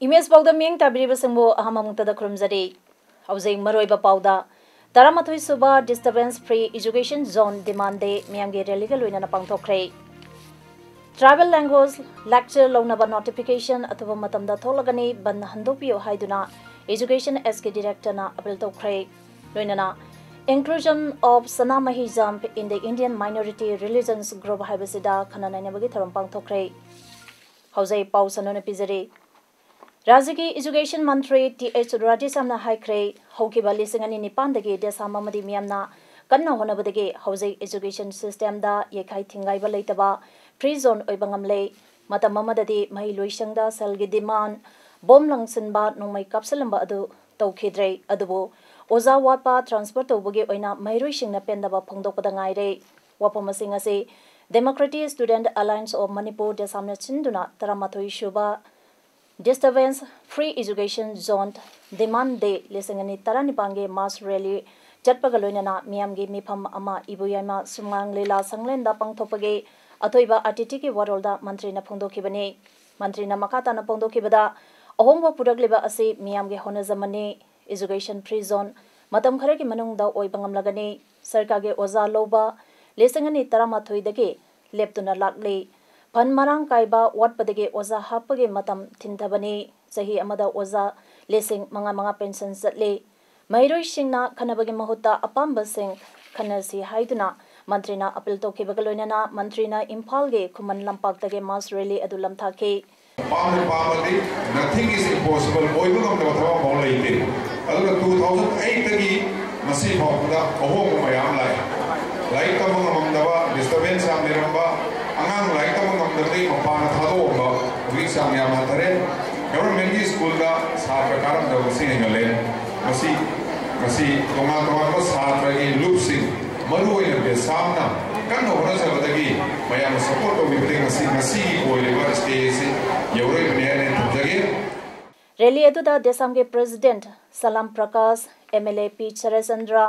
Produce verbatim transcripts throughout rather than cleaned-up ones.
Image ꯄꯥꯎꯗꯝ ꯃꯤꯠꯌꯦꯡ ꯇꯥꯕꯤꯔꯤꯕꯁꯤꯡꯕꯨ ꯑꯍꯥꯟꯕ ꯃꯛꯇꯗ ꯈꯨꯔꯨꯝꯖꯔꯤ꯫ ꯍꯧꯖꯤꯛ ꯃꯔꯨꯑꯣꯏꯕ ꯄꯥꯎꯗ, ꯇꯔꯥꯃꯥꯊꯣꯏ ꯁꯨꯕ Disturbance Free Education Zone Demand Day ꯃꯤꯌꯥꯝꯒꯤ ꯔꯦꯂꯤꯒ ꯂꯣꯏꯅꯅ ꯄꯥꯡꯊꯣꯛꯈ꯭ꯔꯦ꯫ Tribal language lecture ꯂꯧꯅꯕ notification ꯑꯊꯨꯕ ꯃꯇꯝꯗ ꯊꯣꯛꯂꯒꯅꯤ, ꯕꯟ ꯍꯟꯗꯣꯛꯄꯤꯌꯨ ꯍꯥꯏꯗꯨꯅ Education S K Directorꯅ appeal ꯇꯧꯈ꯭ꯔꯦ꯫ ꯂꯣꯏꯅꯅ Inclusion of Sanamahism in the Indian Minority Religions Group ꯍꯥꯏꯕꯁꯤꯗ ꯈꯟꯅ ꯅꯩꯅꯕꯒꯤ ꯊꯧꯔꯝ ꯄꯥꯡꯊꯣꯛꯈ꯭ꯔꯦ꯫ ꯍꯧꯖꯤꯛ ꯄꯥꯎ ꯁꯟꯗꯣꯛꯅ ꯄꯤꯖꯔꯤ꯫ ꯔꯥꯖ꯭ꯌꯒꯤ Education ꯃꯟꯇ꯭ꯔꯤ ꯇꯤ ꯑꯩꯆ ꯔꯥꯙꯦꯁ꯭ꯌꯥꯝꯅ ꯍꯥꯏꯈ꯭ꯔꯦ, ꯍꯧꯈꯤꯕ ꯂꯤꯁꯤꯡ ꯑꯅꯤ ꯅꯤꯄꯥꯟꯗꯒꯤ ꯗꯦꯁꯥꯝ ꯑꯃꯗꯤ ꯃꯤꯌꯥꯝꯅ ꯀꯟꯅ ꯍꯣꯠꯅꯕꯗꯒꯤ ꯍꯧꯖꯤꯛ education systemꯗ ꯌꯩꯈꯥꯏ ꯊꯤꯡꯒꯥꯏꯕ ꯂꯩꯇꯕ free zone ꯑꯣꯏꯕ ꯉꯝꯂꯦ꯫ ꯃꯇꯝ ꯑꯃꯗꯗꯤ ꯃꯍꯩꯂꯣꯏꯁꯪꯗ ꯁꯦꯜꯒꯤ demand, bomb ꯂꯪꯁꯤꯟꯕ, ꯅꯣꯡꯃꯩ ꯀꯥꯞꯁꯤꯜꯂꯝꯕ ꯑꯗꯨ ꯇꯧꯈꯤꯗ꯭ꯔꯦ꯫ ꯑꯗꯨꯕꯨ ꯑꯣꯖꯥ ꯋꯥꯠꯄ, transfer ꯇꯧꯕꯒꯤ ꯑꯣꯏꯅ ꯃꯍꯩꯔꯣꯏꯁꯤꯡꯅ ꯄꯦꯟꯗꯕ ꯐꯣꯡꯗꯣꯛꯄꯗ ꯉꯥꯏꯔꯦ꯫ ꯋꯥꯐꯝꯁꯤꯡ ꯑꯁꯤ Democratic Student Alliance of Manipur, ꯗꯦꯁꯥꯝꯅ ꯁꯤꯟꯗꯨꯅ ꯇꯔꯥꯃꯥꯊꯣꯏ ꯁꯨꯕ Disturbance Free Education Zone Demand Day ꯂꯤꯁꯤꯡ ꯑꯅꯤ ꯇꯔꯥꯅꯤꯄꯥꯟꯒꯤ mass rally ꯆꯠꯄꯒ ꯂꯣꯏꯅꯅ ꯃꯤꯌꯥꯝꯒꯤ ꯃꯤꯐꯝ ꯑꯃ ꯏꯕꯨ ꯌꯥꯏꯃ ꯁꯨꯃꯥꯡ ꯂꯤꯂꯥ ꯁꯪꯂꯦꯟꯗ ꯄꯥꯡꯊꯣꯛꯄꯒꯤ ꯑꯊꯣꯏꯕ ꯑꯇꯤꯊꯤꯒꯤ ꯋꯥꯔꯣꯜꯗ ꯃꯟꯇ꯭ꯔꯤꯅ ꯐꯣꯡꯗꯣꯛꯈꯤꯕꯅꯤ꯫ ꯃꯟꯇ꯭ꯔꯤꯅ ꯃꯈꯥ ꯇꯥꯅ ꯐꯣꯡꯗꯣꯛꯈꯤꯕꯗ, ꯑꯍꯣꯡꯕ ꯄꯨꯔꯛꯂꯤꯕ ꯑꯁꯤ ꯃꯤꯌꯥꯝꯒꯤ ꯍꯣꯠꯅꯖꯃꯟꯅꯤ꯫ Education free zone ꯃꯇꯝ ꯈꯔꯒꯤ ꯃꯅꯨꯡꯗ ꯑꯣꯏꯕ ꯉꯝꯂꯒꯅꯤ꯫ ꯁꯔꯀꯥꯔꯒꯤ ꯑꯣꯖꯥ ꯂꯧꯕ ꯂꯤꯁꯤꯡ ꯑꯅꯤ ꯇꯔꯥꯃꯥꯊꯣꯏꯗꯒꯤ ꯂꯦꯞꯇꯨꯅ ꯂꯥꯛꯂꯤ꯫ Fund ꯃꯔꯥꯡ ꯀꯥꯏꯕ ꯋꯥꯠꯄꯗꯒꯤ ꯑꯣꯖꯥ ꯍꯥꯞꯄꯒꯤ ꯃꯇꯝ ꯊꯤꯟꯊꯕꯅꯤ꯫ ꯆꯍꯤ ꯑꯃꯗ ꯑꯣꯖꯥ ꯂꯤꯁꯤꯡ ꯃꯉꯥ ꯃꯉꯥ pension ꯆꯠꯂꯤ꯫ ꯃꯍꯩꯔꯣꯏꯁꯤꯡꯅ ꯈꯟꯅꯕꯒꯤ ꯃꯍꯨꯠꯇ ꯑꯄꯥꯝꯕꯁꯤꯡ ꯈꯟꯅꯁꯤ ꯍꯥꯏꯗꯨꯅ ꯃꯟꯇ꯭ꯔꯤꯅ appeal ꯇꯧꯈꯤꯕꯒ ꯂꯣꯏꯅꯅ ꯃꯟꯇ꯭ꯔꯤꯅ ꯏꯝꯐꯥꯜꯒꯤ ꯈꯨꯃꯟ ꯂꯝꯄꯥꯛꯇꯒꯤ mass rally ꯑꯗꯨ ꯂꯝꯊꯥꯈꯤ꯫ ꯄꯥꯝꯕꯨ ꯄꯥꯝꯃꯗꯤ, nothing is impossible, ꯑꯣꯏꯕ ꯉꯝꯗꯕ ꯊꯕꯛ ꯑꯃꯐꯥꯎ ꯂꯩꯇꯦ꯫ ꯑꯗꯨꯅ two thousand eightꯇꯒꯤ ꯉꯁꯤ ꯐꯥꯎꯕꯗ ꯑꯍꯣꯡꯕ ꯃꯌꯥꯝ ꯂꯥꯛꯑꯦ꯫ ꯂꯥꯏꯔꯤꯛ ꯇꯝꯕ ꯉꯝꯃꯝꯗꯕ, disturbance ꯌꯥꯝ ꯂꯩꯔꯝꯕ, ꯑꯉꯥꯡ ꯂꯥꯏꯔꯤꯛ ꯇꯝꯕ ꯉꯝꯗꯕꯗꯒꯤ ꯃꯄꯥꯟꯗ ꯊꯥꯗꯣꯛꯑꯝꯕ, ꯍꯧꯖꯤꯛ ꯆꯥꯡ ꯌꯥꯝ ꯍꯟꯊꯔꯦ꯫ Governmentꯀꯤ schoolꯗ ꯁꯥꯇ꯭ꯔ ꯀꯥꯔꯝꯗꯕ ꯃꯁꯤꯡ ꯍꯦꯟꯒꯠꯂꯦ꯫ ꯃꯁꯤ ꯉꯁꯤ ꯇꯣꯉꯥꯟ ꯇꯣꯉꯥꯟꯕ ꯁꯥꯇ꯭ꯔꯒꯤ ꯂꯨꯞꯁꯤꯡ, ꯃꯔꯨꯑꯣꯏꯅ ꯕꯦꯁꯥꯝꯅ ꯀꯟꯅ ꯍꯣꯠꯅꯖꯕꯗꯒꯤ ꯃꯌꯥꯝꯅ ꯁꯄꯣꯔꯠ ꯇꯧꯕꯤꯕꯗꯒꯤ ꯉꯁꯤ, ꯉꯁꯤꯒꯤ ꯑꯣꯏꯔꯤꯕ ꯁ꯭ꯇꯦꯖꯁꯤ ꯌꯧꯔꯛꯏꯕꯅꯤ ꯍꯥꯏꯅ ꯑꯩ ꯊꯝꯖꯒꯦ꯫ ꯔꯦꯂꯤ ꯑꯗꯨꯗ ꯗꯦꯁꯥꯝꯒꯤ president Salam Prakash, M L A P Saratchandra,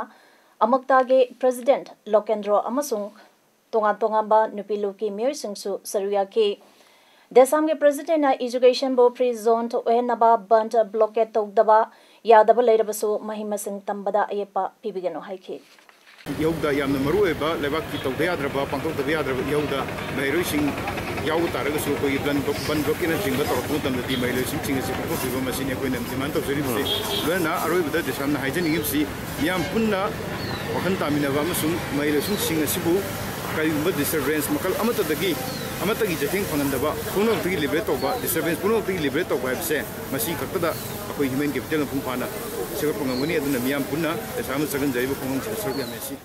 ꯑꯃꯛꯇꯥꯒꯤ ꯄ꯭ꯔꯦꯁꯤꯗꯦꯟꯠ ꯂꯣꯀꯦꯟꯗ꯭ꯔꯣ ꯑꯃꯁꯨꯡ ꯇꯣꯉꯥꯟ ꯇꯣꯉꯥꯟꯕ ꯅꯨꯄꯤ ꯂꯨꯞꯀꯤ ꯃꯤꯑꯣꯏꯁꯤꯡꯁꯨ ꯁꯔꯨꯛ ꯌꯥꯈꯤ꯫ ꯗꯦꯁꯥꯝꯒꯤ ꯄ꯭ꯔꯦꯁꯤꯗꯦꯟꯠꯅ ꯏꯖꯨꯀꯦꯁꯟꯕꯨ ꯐ꯭ꯔꯤ ꯖꯣꯟ ꯑꯣꯏꯍꯟꯅꯕ ꯕꯟꯗ ꯕ꯭ꯂꯣꯀꯦꯠ ꯇꯧꯗꯕ ꯌꯥꯗꯕ ꯂꯩꯔꯕꯁꯨ ꯃꯍꯩ ꯃꯁꯤꯡ ꯇꯝꯕꯗ ꯑꯌꯦꯠꯄ ꯄꯤꯕꯤꯒꯅꯨ ꯍꯥꯏꯈꯤ꯫ ꯏꯍꯧꯗ ꯌꯥꯝꯅ ꯃꯔꯨ ꯑꯣꯏꯕ ꯂꯩꯕꯥꯛꯀꯤ ꯇꯧꯗ ꯌꯥꯗ꯭ꯔꯕ, ꯄꯥꯡꯊꯣꯛꯇꯕ ꯌꯥꯗ꯭ꯔꯕ ꯏꯍꯧꯗ ꯃꯍꯩꯔꯣꯏꯁꯤꯡ ꯌꯥꯎꯕ ꯇꯥꯔꯒꯁꯨ ꯑꯩꯈꯣꯏꯒꯤ ꯕꯟ ꯕ꯭ꯂꯣꯛ, ꯕꯟ ꯕ꯭ꯂꯣꯀꯦꯠꯅꯆꯤꯡꯕ ꯇꯧꯔꯛꯄ ꯃꯇꯝꯗꯗꯤ ꯃꯍꯩꯔꯣꯏꯁꯤꯡꯁꯤꯡ ꯑꯁꯤ ꯄꯥꯡꯊꯣꯛꯄꯤꯕ, ꯃꯁꯤꯅꯤ ꯑꯩꯈꯣꯏꯅ ꯗꯤꯃꯥꯟ ꯇꯧꯖꯔꯤꯕꯁꯤ꯫ ꯂꯣꯏꯅꯅ ꯑꯔꯣꯏꯕꯗ ꯗꯦꯁꯥꯝꯅ ꯍꯥꯏꯖꯅꯤꯡꯉꯤꯕꯁꯤ, ꯃꯤꯌꯥꯝ ꯄꯨꯟꯅ ꯋꯥꯈꯜ ꯇꯥꯃꯤꯟꯅꯕ ꯑꯃꯁꯨꯡ ꯃꯍꯩꯔꯣꯏꯁꯤꯡꯁꯤꯡ ꯑꯁꯤꯕꯨ ꯀꯔꯤꯒꯨꯝꯕ ꯗꯤꯁꯇꯔꯕꯦꯟꯁ ꯃꯈꯜ ꯑꯃꯠꯇꯗꯒꯤ, ꯑꯃꯠꯇꯒꯤ ꯆꯩꯊꯦꯡ ꯐꯪꯍꯟꯗꯕ, ꯄꯨꯝꯅꯃꯛꯇꯒꯤ ꯂꯤꯕꯔꯦꯠ ꯇꯧꯕ, ꯗꯤꯁꯇꯔꯕꯦꯟꯁ ꯄꯨꯝꯅꯃꯛꯇꯒꯤ ꯂꯤꯕꯔꯦꯠ ꯇꯧꯕ ꯍꯥꯏꯕꯁꯦ ꯃꯁꯤ ꯈꯛꯇꯗ ꯑꯩꯈꯣꯏ ꯍ꯭ꯌꯨꯃꯦꯟ ꯀꯦꯄꯤꯇꯦꯜ ꯃꯄꯨꯡ ꯐꯥꯅ ꯁꯦꯝꯒꯠꯄ ꯉꯝꯒꯅꯤ꯫ ꯑꯗꯨꯅ ꯃꯤꯌꯥꯝ ꯄꯨꯟꯅ ꯗꯦꯁꯥꯝꯅ ꯆꯪꯍꯟꯖꯔꯤꯕ ꯈꯣꯡꯖꯪꯁꯤꯗ ꯁꯔꯨꯛ ꯌꯥꯃꯤꯟꯅꯁꯤ꯫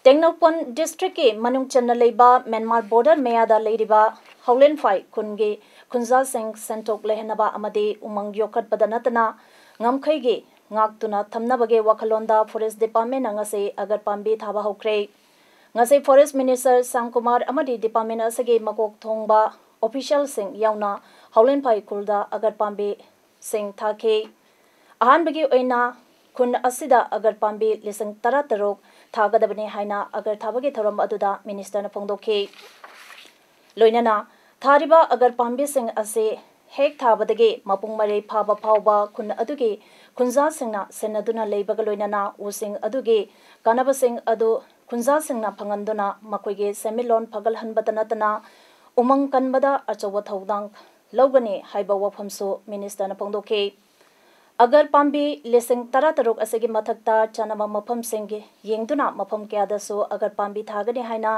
ꯇꯦꯡꯅꯧꯄꯜ ꯗꯤꯁꯇ꯭ꯔꯤꯛꯀꯤ ꯃꯅꯨꯡ ꯆꯟꯅ ꯂꯩꯕ ꯃ꯭ꯌꯥꯟꯃꯥꯔ ꯕꯣꯔꯗꯔ ꯃꯌꯥꯗ ꯂꯩꯔꯤꯕ ꯍꯥꯎꯂꯦꯟꯐꯥꯏ ꯈꯨꯟꯒꯤ ꯈꯨꯟꯖꯥꯁꯤꯡ ꯁꯦꯟꯊꯣꯛ ꯂꯩꯍꯟꯅꯕ ꯑꯃꯗꯤ ꯎꯃꯪ ꯌꯣꯛꯈꯠꯄꯗ ꯅꯠꯇꯅ ꯉꯝꯈꯩꯒꯤ ꯉꯥꯛꯇꯨꯅ ꯊꯝꯅꯕꯒꯤ ꯋꯥꯈꯜꯂꯣꯟꯗ ꯐꯣꯔꯦꯁ ꯗꯤꯄꯥꯔꯠꯃꯦꯟꯅ ꯉꯁꯤ ꯑꯒꯔ ꯄꯥꯝꯕꯤ ꯊꯥꯕ ꯍꯧꯈ꯭ꯔꯦ꯫ ꯉꯁꯤ ꯐꯣꯔꯦꯁ ꯃꯤꯅꯤꯁꯇꯔ ꯁ꯭ꯌꯥꯝ ꯀꯨꯃꯥꯔ ꯑꯃꯗꯤ ꯗꯤꯄꯥꯔꯠꯃꯦꯟ ꯑꯁꯤꯒꯤ ꯃꯀꯣꯛ ꯊꯣꯡꯕ ꯑꯣꯐꯤꯁꯤꯌꯦꯜꯁꯤꯡ ꯌꯥꯎꯅ ꯍꯥꯎꯂꯦꯟꯐꯥꯏ ꯈꯨꯜꯗ ꯑꯒꯔ ꯄꯥꯝꯕꯤꯁꯤꯡ ꯊꯥꯈꯤ꯫ ꯑꯍꯥꯟꯕꯒꯤ ꯑꯣꯏꯅ ꯈꯨꯟ ꯑꯁꯤꯗ ꯑꯒꯔ ꯄꯥꯝꯕꯤ ꯂꯤꯁꯤꯡ ꯇꯔꯥ ꯇꯔꯨꯛ ꯊꯥꯒꯗꯕꯅꯤ ꯍꯥꯏꯅ ꯑꯒꯔ ꯊꯥꯕꯒꯤ ꯊꯧꯔꯝ ꯑꯗꯨꯗ ꯃꯤꯅꯤꯁꯇꯔꯅ ꯐꯣꯡꯗꯣꯛꯈꯤ꯫ ꯂꯣꯏꯅꯅ ꯊꯥꯔꯤꯕ ꯑꯒꯔ ꯄꯥꯝꯕꯤꯁꯤꯡ ꯑꯁꯤ ꯍꯦꯛ ꯊꯥꯕꯗꯒꯤ ꯃꯄꯨꯡ ꯃꯔꯩ ꯐꯥꯕ ꯐꯥꯎꯕ ꯈꯨꯟ ꯑꯗꯨꯒꯤ ꯈꯨꯟꯖꯥꯁꯤꯡꯅ ꯁꯦꯟꯅꯗꯨꯅ ꯂꯩꯕꯒ ꯂꯣꯏꯅꯅ ꯎꯁꯤꯡ ꯑꯗꯨꯒꯤ ꯀꯥꯟꯅꯕꯁꯤꯡ ꯑꯗꯨ ꯈꯨꯟꯖꯥꯁꯤꯡꯅ ꯐꯪꯍꯟꯗꯨꯅ ꯃꯈꯣꯏꯒꯤ ꯁꯦꯟꯃꯤꯠꯂꯣꯟ ꯐꯒꯠꯍꯟꯕꯇ ꯅꯠꯇꯅ ꯎꯃꯪ ꯀꯟꯕꯗ ꯑꯆꯧꯕ ꯊꯧꯗꯥꯡ ꯂꯧꯒꯅꯤ ꯍꯥꯏꯕ ꯋꯥꯐꯝꯁꯨ ꯃꯤꯅꯤꯁꯇꯔꯅ ꯐꯣꯡꯗꯣꯛꯈꯤ꯫ ꯑꯒꯔ ꯄꯥꯝꯕꯤ ꯂꯤꯁꯤꯡ ꯇꯔꯥ ꯇꯔꯨꯛ ꯑꯁꯤꯒꯤ ꯃꯊꯛꯇ ꯆꯥꯅꯕ ꯃꯐꯝꯁꯤꯡ ꯌꯦꯡꯗꯨꯅ ꯃꯐꯝ ꯀꯌꯥꯗꯁꯨ ꯑꯒꯔ ꯄꯥꯝꯕꯤ ꯊꯥꯒꯅꯤ ꯍꯥꯏꯅ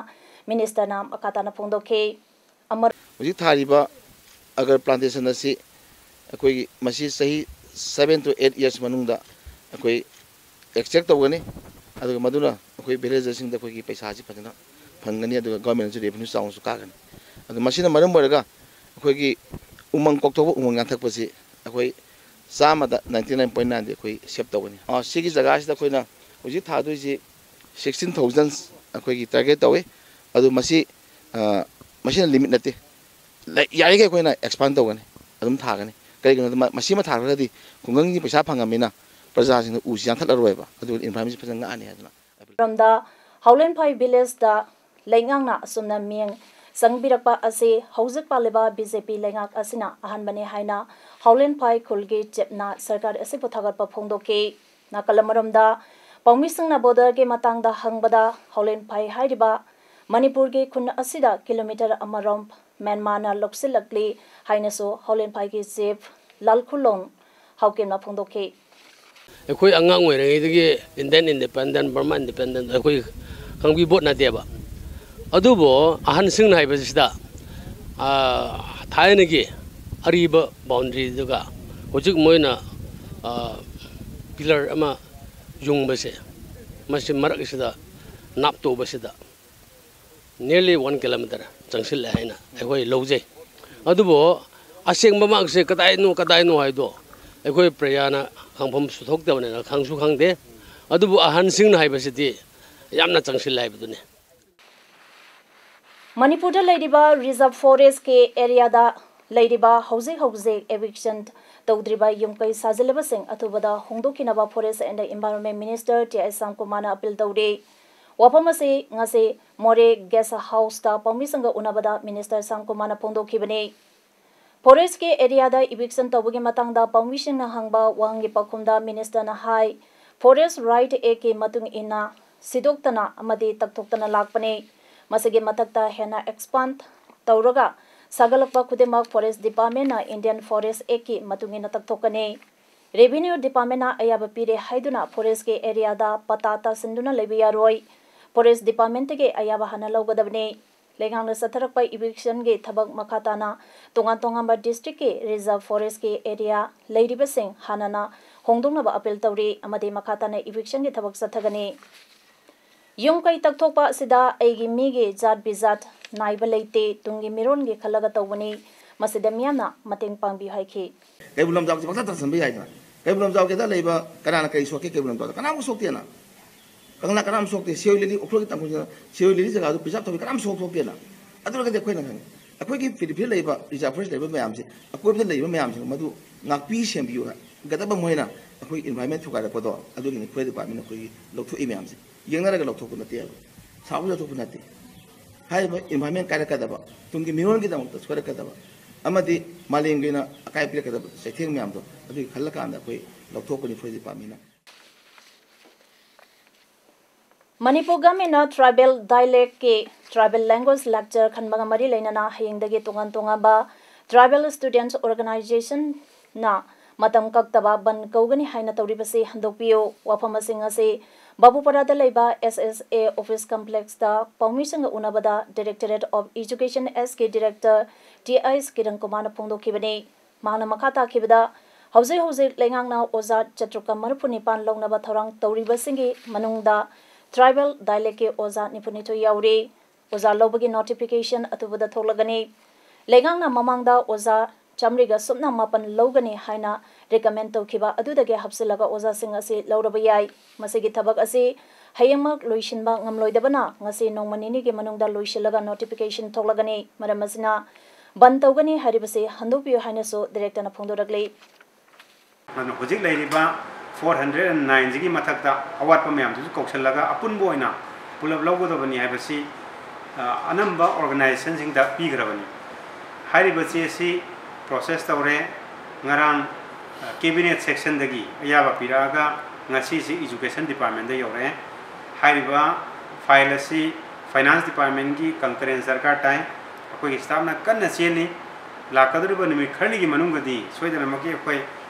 ꯃꯤꯅꯤꯁꯇꯔꯅ ꯃꯈꯥ ꯇꯥꯅ ꯐꯣꯡꯗꯣꯛꯈꯤ꯫ ꯑꯃꯔ- ꯍꯧꯖꯤꯛ ꯊꯥꯔꯤꯕ ꯑꯒꯔ ꯄ꯭ꯂꯥꯟꯇꯦꯁꯟ ꯑꯁꯤ ꯑꯩꯈꯣꯏꯒꯤ ꯃꯁꯤ ꯆꯍꯤ seven to eight years ꯃꯅꯨꯡꯗ ꯑꯩꯈꯣꯏ ꯑꯦꯛꯁꯇ꯭ꯔꯦꯛ ꯇꯧꯒꯅꯤ꯫ ꯑꯗꯨꯒ ꯃꯗꯨꯅ ꯑꯩꯈꯣꯏ ꯚꯤꯂꯦꯖꯔꯁꯤꯡꯗ ꯑꯩꯈꯣꯏꯒꯤ ꯄꯩꯁꯥꯁꯤ ꯐꯖꯅ ꯐꯪꯒꯅꯤ, ꯑꯗꯨꯒ ꯒꯣꯔꯃꯦꯟꯁꯨ ꯔꯦꯚꯦꯅ꯭ꯌꯨ ꯆꯥꯎꯅꯁꯨ ꯀꯥꯒꯅꯤ꯫ ꯑꯗꯨ ꯃꯁꯤꯅ ꯃꯔꯝ ꯑꯣꯏꯔꯒ ꯑꯩꯈꯣꯏꯒꯤ ꯎꯃꯪ ꯀꯣꯛꯊꯣꯛꯄ, ꯎꯃꯪ ꯌꯥꯟꯊꯠꯄꯁꯤ ꯑꯩꯈꯣꯏ ꯆꯥꯝꯃꯗ ninety nine point nine ꯗꯤ ꯑꯩꯈꯣꯏ ꯁꯦꯞ ꯇꯧꯒꯅꯤ꯫ ꯑ, ꯁꯤꯒꯤ ꯖꯒꯥꯁꯤꯗ ꯑꯩꯈꯣꯏꯅ ꯍꯧꯖꯤꯛ ꯊꯥꯗꯣꯏꯁꯤ sixteen thousand ꯑꯩꯈꯣꯏꯒꯤ ꯇꯥꯔꯒꯦꯠ ꯇꯧꯏ꯫ ꯑꯗꯨ ꯃꯁꯤ, ꯑ, ꯃꯁꯤꯅ ꯂꯤꯃꯤꯠ ꯅꯠꯇꯦ꯫ ꯂꯩ-, ꯌꯥꯔꯤꯈꯩ ꯑꯩꯈꯣꯏꯅ ꯑꯦꯛꯁꯄꯥꯟ ꯇꯧꯒꯅꯤ, ꯑꯗꯨꯝ ꯊꯥꯒꯅꯤ꯫ ꯀꯔꯤꯒꯤꯅꯣꯗ ꯃ-, ꯃꯁꯤꯃ ꯊꯥꯈ꯭ꯔꯒꯗꯤ ꯈꯨꯡꯒꯪꯒꯤ ꯄꯩꯁꯥ ꯐꯪꯉꯕꯅꯤꯅ ꯄ꯭ꯔꯖꯥꯁꯤꯡꯅ ꯎꯁꯤ ꯌꯥꯟꯊꯠꯂꯔꯣꯏꯕ, ꯑꯗꯨꯒ ꯏꯟꯚꯥꯏꯔꯣꯟꯃꯦꯟꯁꯤ ꯐꯖꯅ ꯉꯥꯛꯑꯅꯤ ꯍꯥꯏꯗꯅ꯫ ꯃꯔꯝꯗ ꯍꯥꯎꯂꯦꯟꯐꯥꯏ ꯚꯤꯂꯦꯖꯇ ꯂꯩꯉꯥꯛꯅ ꯑꯁꯨꯝꯅ ꯃꯤꯠꯌꯦꯡ ꯆꯪꯕꯤꯔꯛꯄ ꯑꯁꯤ ꯍꯧꯖꯤꯛ ꯄꯥꯜꯂꯤꯕ B J P ꯂꯩꯉꯥꯛ ꯑꯁꯤꯅ ꯑꯍꯥꯟꯕꯅꯤ ꯍꯥꯏꯅ ꯍꯥꯎꯂꯦꯟꯐꯥꯏ ꯈꯨꯜꯒꯤ ꯆꯤꯞꯅ ꯁꯔꯀꯥꯔ ꯑꯁꯤꯕꯨ ꯊꯥꯒꯠꯄ ꯐꯣꯡꯗꯣꯛꯈꯤ꯫ ꯅꯥꯀꯜ ꯑꯃꯔꯣꯝꯗ ꯄꯥꯎꯃꯤꯁꯤꯡꯅ ꯕꯣꯔꯗꯔꯒꯤ ꯃꯇꯥꯡꯗ ꯍꯪꯕꯗ ꯍꯥꯎꯂꯦꯟꯐꯥꯏ ꯍꯥꯏꯔꯤꯕ ꯃꯅꯤꯄꯨꯔꯒꯤ ꯈꯨꯟ ꯑꯁꯤꯗ ꯀꯤꯂꯣꯃꯤꯇꯔ ꯑꯃꯔꯣꯝ ꯃ꯭ꯌꯥꯟꯃꯥꯔꯅ ꯂꯧꯁꯤꯜꯂꯛꯂꯤ ꯍꯥꯏꯅꯁꯨ ꯍꯥꯎꯂꯦꯟꯐꯥꯏꯒꯤ ꯆꯤꯞ ꯂꯥꯜꯈꯨꯂꯣꯡ ꯍꯥꯎꯀꯤꯟꯅ ꯐꯣꯡꯗꯣꯛꯈꯤ꯫ ꯑꯩꯈꯣꯏ ꯑꯉꯥꯡ ꯑꯣꯏꯔꯤꯉꯩꯗꯒꯤ Indian independent, Burma independent ꯑꯩꯈꯣꯏ ꯈꯪꯕꯤꯕꯣꯠ ꯅꯠꯇꯦꯕ꯫ ꯑꯗꯨꯕꯨ ꯑꯍꯟꯁꯤꯡꯅ ꯍꯥꯏꯕꯁꯤꯗ, ꯑꯥ, ꯊꯥꯏꯅꯒꯤ ꯑꯔꯤꯕ ꯕꯥꯎꯟꯗꯔꯤꯗꯨꯒ ꯍꯧꯖꯤꯛ ꯃꯣꯏꯅ, ꯑꯥ, ꯄꯤꯂꯔ ꯑꯃ ꯌꯨꯡꯕꯁꯦ, ꯃꯁꯤ ꯃꯔꯛꯁꯤꯗ ꯅꯥꯞꯇꯧꯕꯁꯤꯗ nearly one kilometre ꯆꯪꯁꯤꯜꯂꯦ ꯍꯥꯏꯅ ꯑꯩꯈꯣꯏ ꯂꯧꯖꯩ꯫ ꯑꯗꯨꯕꯨ ꯑꯁꯦꯡꯕꯃꯛꯁꯦ ꯀꯗꯥꯏꯅꯣ, ꯀꯗꯥꯏꯅꯣ ꯍꯥꯏꯗꯣ ꯑꯩꯈꯣꯏ ꯄ꯭ꯔꯖꯥꯅ ꯈꯪꯐꯝꯁꯨ ꯊꯣꯛꯇꯕꯅꯤꯅ ꯈꯪꯁꯨ ꯈꯪꯗꯦ꯫ ꯑꯗꯨꯕꯨ ꯑꯍꯟꯁꯤꯡꯅ ꯍꯥꯏꯕꯁꯤꯗꯤ ꯌꯥꯝꯅ ꯆꯪꯁꯤꯜꯂꯦ ꯍꯥꯏꯕꯗꯨꯅꯤ꯫ ꯃꯅꯤꯄꯨꯔꯗ ꯂꯩꯔꯤꯕ reserve forestꯀꯤ areaꯗ ꯂꯩꯔꯤꯕ ꯍꯧꯖꯤꯛ ꯍꯧꯖꯤꯛ eviction ꯇꯧꯗ꯭ꯔꯤꯕ ꯌꯨꯝ ꯀꯩ ꯁꯥꯖꯤꯜꯂꯕꯁꯤꯡ ꯑꯊꯨꯕꯗ ꯍꯣꯡꯗꯣꯛꯈꯤꯅꯕ Forest and Environment Minister T I ꯁ꯭ꯌꯥꯝꯀꯨꯃꯥꯔꯅ appeal ꯇꯧꯔꯤ꯫ ꯋꯥꯐꯝ ꯑꯁꯤ ꯉꯁꯤ ꯃꯣꯔꯦ guest houseꯇ ꯄꯥꯎꯃꯤꯁꯤꯡꯒ ꯎꯅꯕꯗ Minister ꯁ꯭ꯌꯥꯝꯀꯨꯃꯥꯔꯅ ꯐꯣꯡꯗꯣꯛꯈꯤꯕꯅꯤ꯫ Forestꯀꯤ areaꯗ eviction ꯇꯧꯕꯒꯤ ꯃꯇꯥꯡꯗ ꯄꯥꯎꯃꯤꯁꯤꯡꯅ ꯍꯪꯕ ꯋꯥꯍꯪꯒꯤ ꯄꯥꯎꯈꯨꯝꯗ Ministerꯅ ꯍꯥꯏ, Forest Right Actꯀꯤ ꯃꯇꯨꯡ ꯏꯟꯅ ꯁꯤꯗꯣꯛꯇꯅ ꯑꯃꯗꯤ ꯇꯛꯊꯣꯛꯇꯅ ꯂꯥꯛꯄꯅꯤ꯫ ꯃꯁꯤꯒꯤ ꯃꯊꯛꯇ ꯍꯦꯟꯅ expand ꯇꯧꯔꯒ ꯁꯥꯒꯠꯂꯛꯄ ꯈꯨꯗꯤꯡꯃꯛ Forest Departmentꯅ Indian Forest Actꯀꯤ ꯃꯇꯨꯡ ꯏꯟꯅ ꯇꯛꯊꯣꯛꯀꯅꯤ꯫ Revenue Departmentꯅ ꯑꯌꯥꯕ ꯄꯤꯔꯦ ꯍꯥꯏꯗꯨꯅ forestꯀꯤ areaꯗ ꯄꯇꯥ ꯇꯥꯁꯤꯟꯗꯨꯅ ꯂꯩꯕ ꯌꯥꯔꯣꯏ꯫ Forest Departmentꯇꯒꯤ ꯑꯌꯥꯕ ꯍꯥꯟꯅ ꯂꯧꯒꯗꯕꯅꯤ꯫ ꯂꯩꯉꯥꯛꯅ ꯆꯠꯊꯔꯛꯄ evictionꯒꯤ ꯊꯕꯛ ꯃꯈꯥ ꯇꯥꯅ ꯇꯣꯉꯥꯟ ꯇꯣꯉꯥꯟꯕ districtꯀꯤ reserve forestꯀꯤ area ꯂꯩꯔꯤꯕꯁꯤꯡ ꯍꯥꯟꯅꯅ ꯍꯣꯡꯗꯣꯛꯅꯕ appeal ꯇꯧꯔꯤ ꯑꯃꯗꯤ ꯃꯈꯥ ꯇꯥꯅ evictionꯒꯤ ꯊꯕꯛ ꯆꯠꯊꯒꯅꯤ꯫ ꯌꯨꯝ ꯀꯩ ꯇꯛꯊꯣꯛꯄ ꯑꯁꯤꯗ ꯑꯩꯒꯤ ꯃꯤꯒꯤ ꯖꯥꯠ ꯕꯤꯖꯥꯠ ꯅꯥꯏꯕ ꯂꯩꯇꯦ, ꯇꯨꯡꯒꯤ ꯃꯤꯔꯣꯟꯒꯤ ꯈꯜꯂꯒ ꯇꯧꯕꯅꯤ꯫ ꯃꯁꯤꯗ ꯃꯤꯌꯥꯝꯅ ꯃꯇꯦꯡ ꯄꯥꯡꯕꯤꯌꯨ ꯍꯥꯏꯈꯤ꯫ ꯀꯩꯕꯨꯜ ꯂꯝꯖꯥꯎꯁꯦ ꯄꯪꯊꯥ ꯊꯥꯖꯟꯕ ꯌꯥꯏꯗꯅ, ꯀꯩꯕꯨꯜ ꯂꯝꯖꯥꯎꯒꯤꯗ ꯂꯩꯕ ꯀꯅꯥꯅ ꯀꯔꯤ ꯁꯣꯛꯀꯦ? ꯀꯩꯕꯨꯜ ꯂꯝꯖꯥꯎꯗ ꯀꯅꯥꯝ ꯁꯣꯛꯇꯦꯅ, ꯀꯪꯂꯥ ꯀꯅꯥꯝ ꯁꯣꯛꯇꯦ꯫ ꯁꯤꯔꯣꯏ ꯂꯤꯂꯤ, ꯎꯈ꯭ꯔꯨꯜꯒꯤ ꯇꯥꯡꯈꯨꯜꯁꯤꯡꯅ ꯁꯤꯔꯣꯏ ꯂꯤꯂꯤ ꯖꯒꯥꯗꯨ preserve ꯇꯧꯕꯤ ꯀꯅꯥꯝ ꯁꯣꯛ ꯁꯣꯛꯇꯦꯅ꯫ ꯑꯗꯨ ꯑꯣꯏꯔꯒꯗꯤ ꯑꯩꯈꯣꯏꯅ ꯈꯪꯉꯤ, ꯑꯩꯈꯣꯏꯒꯤ periphery ꯂꯩꯕ, reservoirs ꯂꯩꯕ ꯃꯌꯥꯝꯁꯦ, ꯑꯀꯣꯏꯕꯗ ꯂꯩꯕ ꯃꯌꯥꯝꯁꯤꯡ ꯃꯗꯨ ꯉꯥꯛꯄꯤ ꯁꯦꯟꯕꯤꯌꯨ ꯍꯥꯏꯒꯗꯕ ꯃꯣꯏꯅ ꯑꯩꯈꯣꯏ environment ꯊꯨꯒꯥꯏꯔꯛꯄꯗꯣ, ꯑꯗꯨꯒꯤꯅꯤ forest department ꯑꯩꯈꯣꯏꯒꯤ ꯂꯧꯊꯣꯛꯏ ꯃꯌꯥꯝꯁꯦ꯫ ꯌꯦꯡꯅꯔꯒ ꯂꯧꯊꯣꯛꯄ ꯅꯠꯇꯦ ꯍꯥꯏꯕ, ꯁꯥꯎꯔꯒ ꯂꯧꯊꯣꯛꯄ ꯅꯠꯇꯦ꯫ ꯍꯥꯏꯔꯤꯕ environment ꯀꯥꯏꯔꯛꯀꯗꯕ, ꯇꯨꯡꯒꯤ ꯃꯤꯔꯣꯟꯒꯤꯗꯃꯛꯇ ꯁꯣꯏꯔꯛꯀꯗꯕ ꯑꯃꯗꯤ ꯃꯥꯂꯦꯝꯒꯤ ꯑꯣꯏꯅ ꯑꯀꯥꯏꯕ ꯄꯤꯔꯛꯀꯗꯕ ꯆꯩꯊꯦꯡ ꯃꯌꯥꯝꯗꯣ, ꯑꯗꯨꯒꯤ ꯈꯜꯂꯀꯥꯟꯗ ꯑꯩꯈꯣꯏ ꯂꯧꯊꯣꯛꯄꯅꯤ forest department ꯅ꯫ ꯃꯅꯤꯄꯨꯔ ꯒꯚꯔꯟꯃꯦꯟꯠꯅ tribal dialect ꯀꯤ tribal language lecture ꯈꯟꯕꯒ ꯃꯔꯤ ꯂꯩꯅꯅ ꯍꯌꯦꯡꯗꯒꯤ ꯇꯣꯉꯥꯟ ꯇꯣꯉꯥꯟꯕ tribal students organization ꯅ ꯃꯇꯝ ꯀꯛꯇꯕ ꯕꯟ ꯀꯧꯒꯅꯤ ꯍꯥꯏꯅ ꯇꯧꯔꯤꯕꯁꯤ ꯍꯟꯗꯣꯛꯄꯤꯌꯨ꯫ ꯋꯥꯐꯝ ꯑꯁꯤꯡ ꯑꯁꯤ ꯕꯥꯕꯨꯄꯥꯔꯥꯗ ꯂꯩꯕ S S A office complex ꯇ ꯄꯥꯎꯃꯤꯁꯤꯡꯒ ꯎꯅꯕꯗ Directorate of Education S ꯀꯤ director T S ꯀꯤꯔꯟ ꯀꯨꯃꯥꯔꯅ ꯐꯣꯡꯗꯣꯛꯈꯤꯕꯅꯤ꯫ ꯃꯍꯥꯛꯅ ꯃꯈꯥ ꯇꯥꯈꯤꯕꯗ, ꯍꯧꯖꯤꯛ ꯍꯧꯖꯤꯛ ꯂꯩꯉꯥꯛꯅ ꯑꯣꯖꯥ ꯆꯥꯇ꯭ꯔꯨꯛꯀ ꯃꯔꯤꯐꯨ ꯅꯤꯄꯥꯟ ꯂꯧꯅꯕ ꯊꯧꯔꯥꯡ ꯇꯧꯔꯤꯕꯁꯤꯡꯒꯤ ꯃꯅꯨꯡꯗ tribal dialect ꯀꯤ ꯑꯣꯖꯥ ꯅꯤꯐꯨ ꯅꯤꯊꯣꯏ ꯌꯥꯎꯔꯤ꯫ ꯑꯣꯖꯥ ꯂꯧꯕꯒꯤ notification ꯑꯊꯨꯕꯗ ꯊꯣꯛꯂꯒꯅꯤ꯫ ꯂꯩꯉꯥꯛꯅ ꯃꯃꯥꯡꯗ ꯑꯣꯖꯥ ꯆꯥꯃꯔꯤꯒ ꯁꯨꯞꯅ ꯃꯥꯄꯟ ꯂꯧꯒꯅꯤ ꯍꯥꯏꯅ recommend ꯇꯧꯈꯤꯕ ꯑꯗꯨꯗꯒꯤ ꯍꯥꯞꯆꯤꯜꯂꯒ ꯑꯣꯖꯥꯁꯤꯡ ꯑꯁꯤ ꯂꯧꯔꯕ ꯌꯥꯏ꯫ ꯃꯁꯤꯒꯤ ꯊꯕꯛ ꯑꯁꯤ ꯍꯌꯦꯡꯃꯛ ꯂꯣꯏꯁꯤꯟꯕ ꯉꯝꯂꯣꯏꯗꯕꯅ ꯉꯁꯤ ꯅꯣꯡꯃ ꯅꯤꯅꯤꯒꯤ ꯃꯅꯨꯡꯗ ꯂꯣꯏꯁꯤꯜꯂꯒ notification ꯊꯣꯛꯂꯒꯅꯤ꯫ ꯃꯔꯝ ꯑꯁꯤꯅ ꯕꯟ ꯇꯧꯒꯅꯤ ꯍꯥꯏꯔꯤꯕꯁꯤ ꯍꯟꯗꯣꯛꯄꯤꯌꯨ ꯍꯥꯏꯅꯁꯨ director ꯅ ꯐꯣꯡꯗꯣꯔꯛꯂꯤ꯫ ꯑꯗꯨꯅ ꯍꯧꯖꯤꯛ ꯂꯩꯔꯤꯕ four hundred and nine ꯁꯤꯒꯤ ꯃꯊꯛꯇ ꯑꯋꯥꯠꯄ ꯃꯌꯥꯝꯗꯨꯁꯨ ꯀꯧꯁꯜꯂꯒ ꯑꯄꯨꯟꯕ ꯑꯣꯏꯅ ꯄꯨꯂꯞ ꯂꯧꯒꯗꯕꯅꯤ ꯍꯥꯏꯕꯁꯤ, ꯑ, ꯑꯅꯝꯕ organization ꯁꯤꯡꯗ ꯄꯤꯈ꯭ꯔꯕꯅꯤ꯫ ꯍꯥꯏꯔꯤꯕ ꯆꯦ ꯑꯁꯤ process ꯇꯧꯔꯦ꯫ ꯉꯔꯥꯡ, ꯑ, cabinet section ꯗꯒꯤ ꯑꯌꯥꯕ ꯄꯤꯔꯛꯑꯒ ꯉꯁꯤꯁꯤ education department ꯇ ꯌꯧꯔꯛꯑꯦ꯫ ꯍꯥꯏꯔꯤꯕ file ꯑꯁꯤ finance department ꯀꯤ concurrence ꯗꯔꯀꯥꯔ ꯇꯥꯏ꯫ ꯑꯩꯈꯣꯏꯒꯤ staff ꯅ ꯀꯟꯅ ꯆꯦꯜꯂꯤ꯫ ꯂꯥꯛꯀꯗꯧꯔꯤꯕ ꯅꯨꯃꯤꯠ ꯈꯔꯅꯤꯒꯤ ꯃꯅꯨꯡꯗꯗꯤ ꯁꯣꯏꯗꯅꯃꯛꯀꯤ ꯑꯩꯈꯣꯏ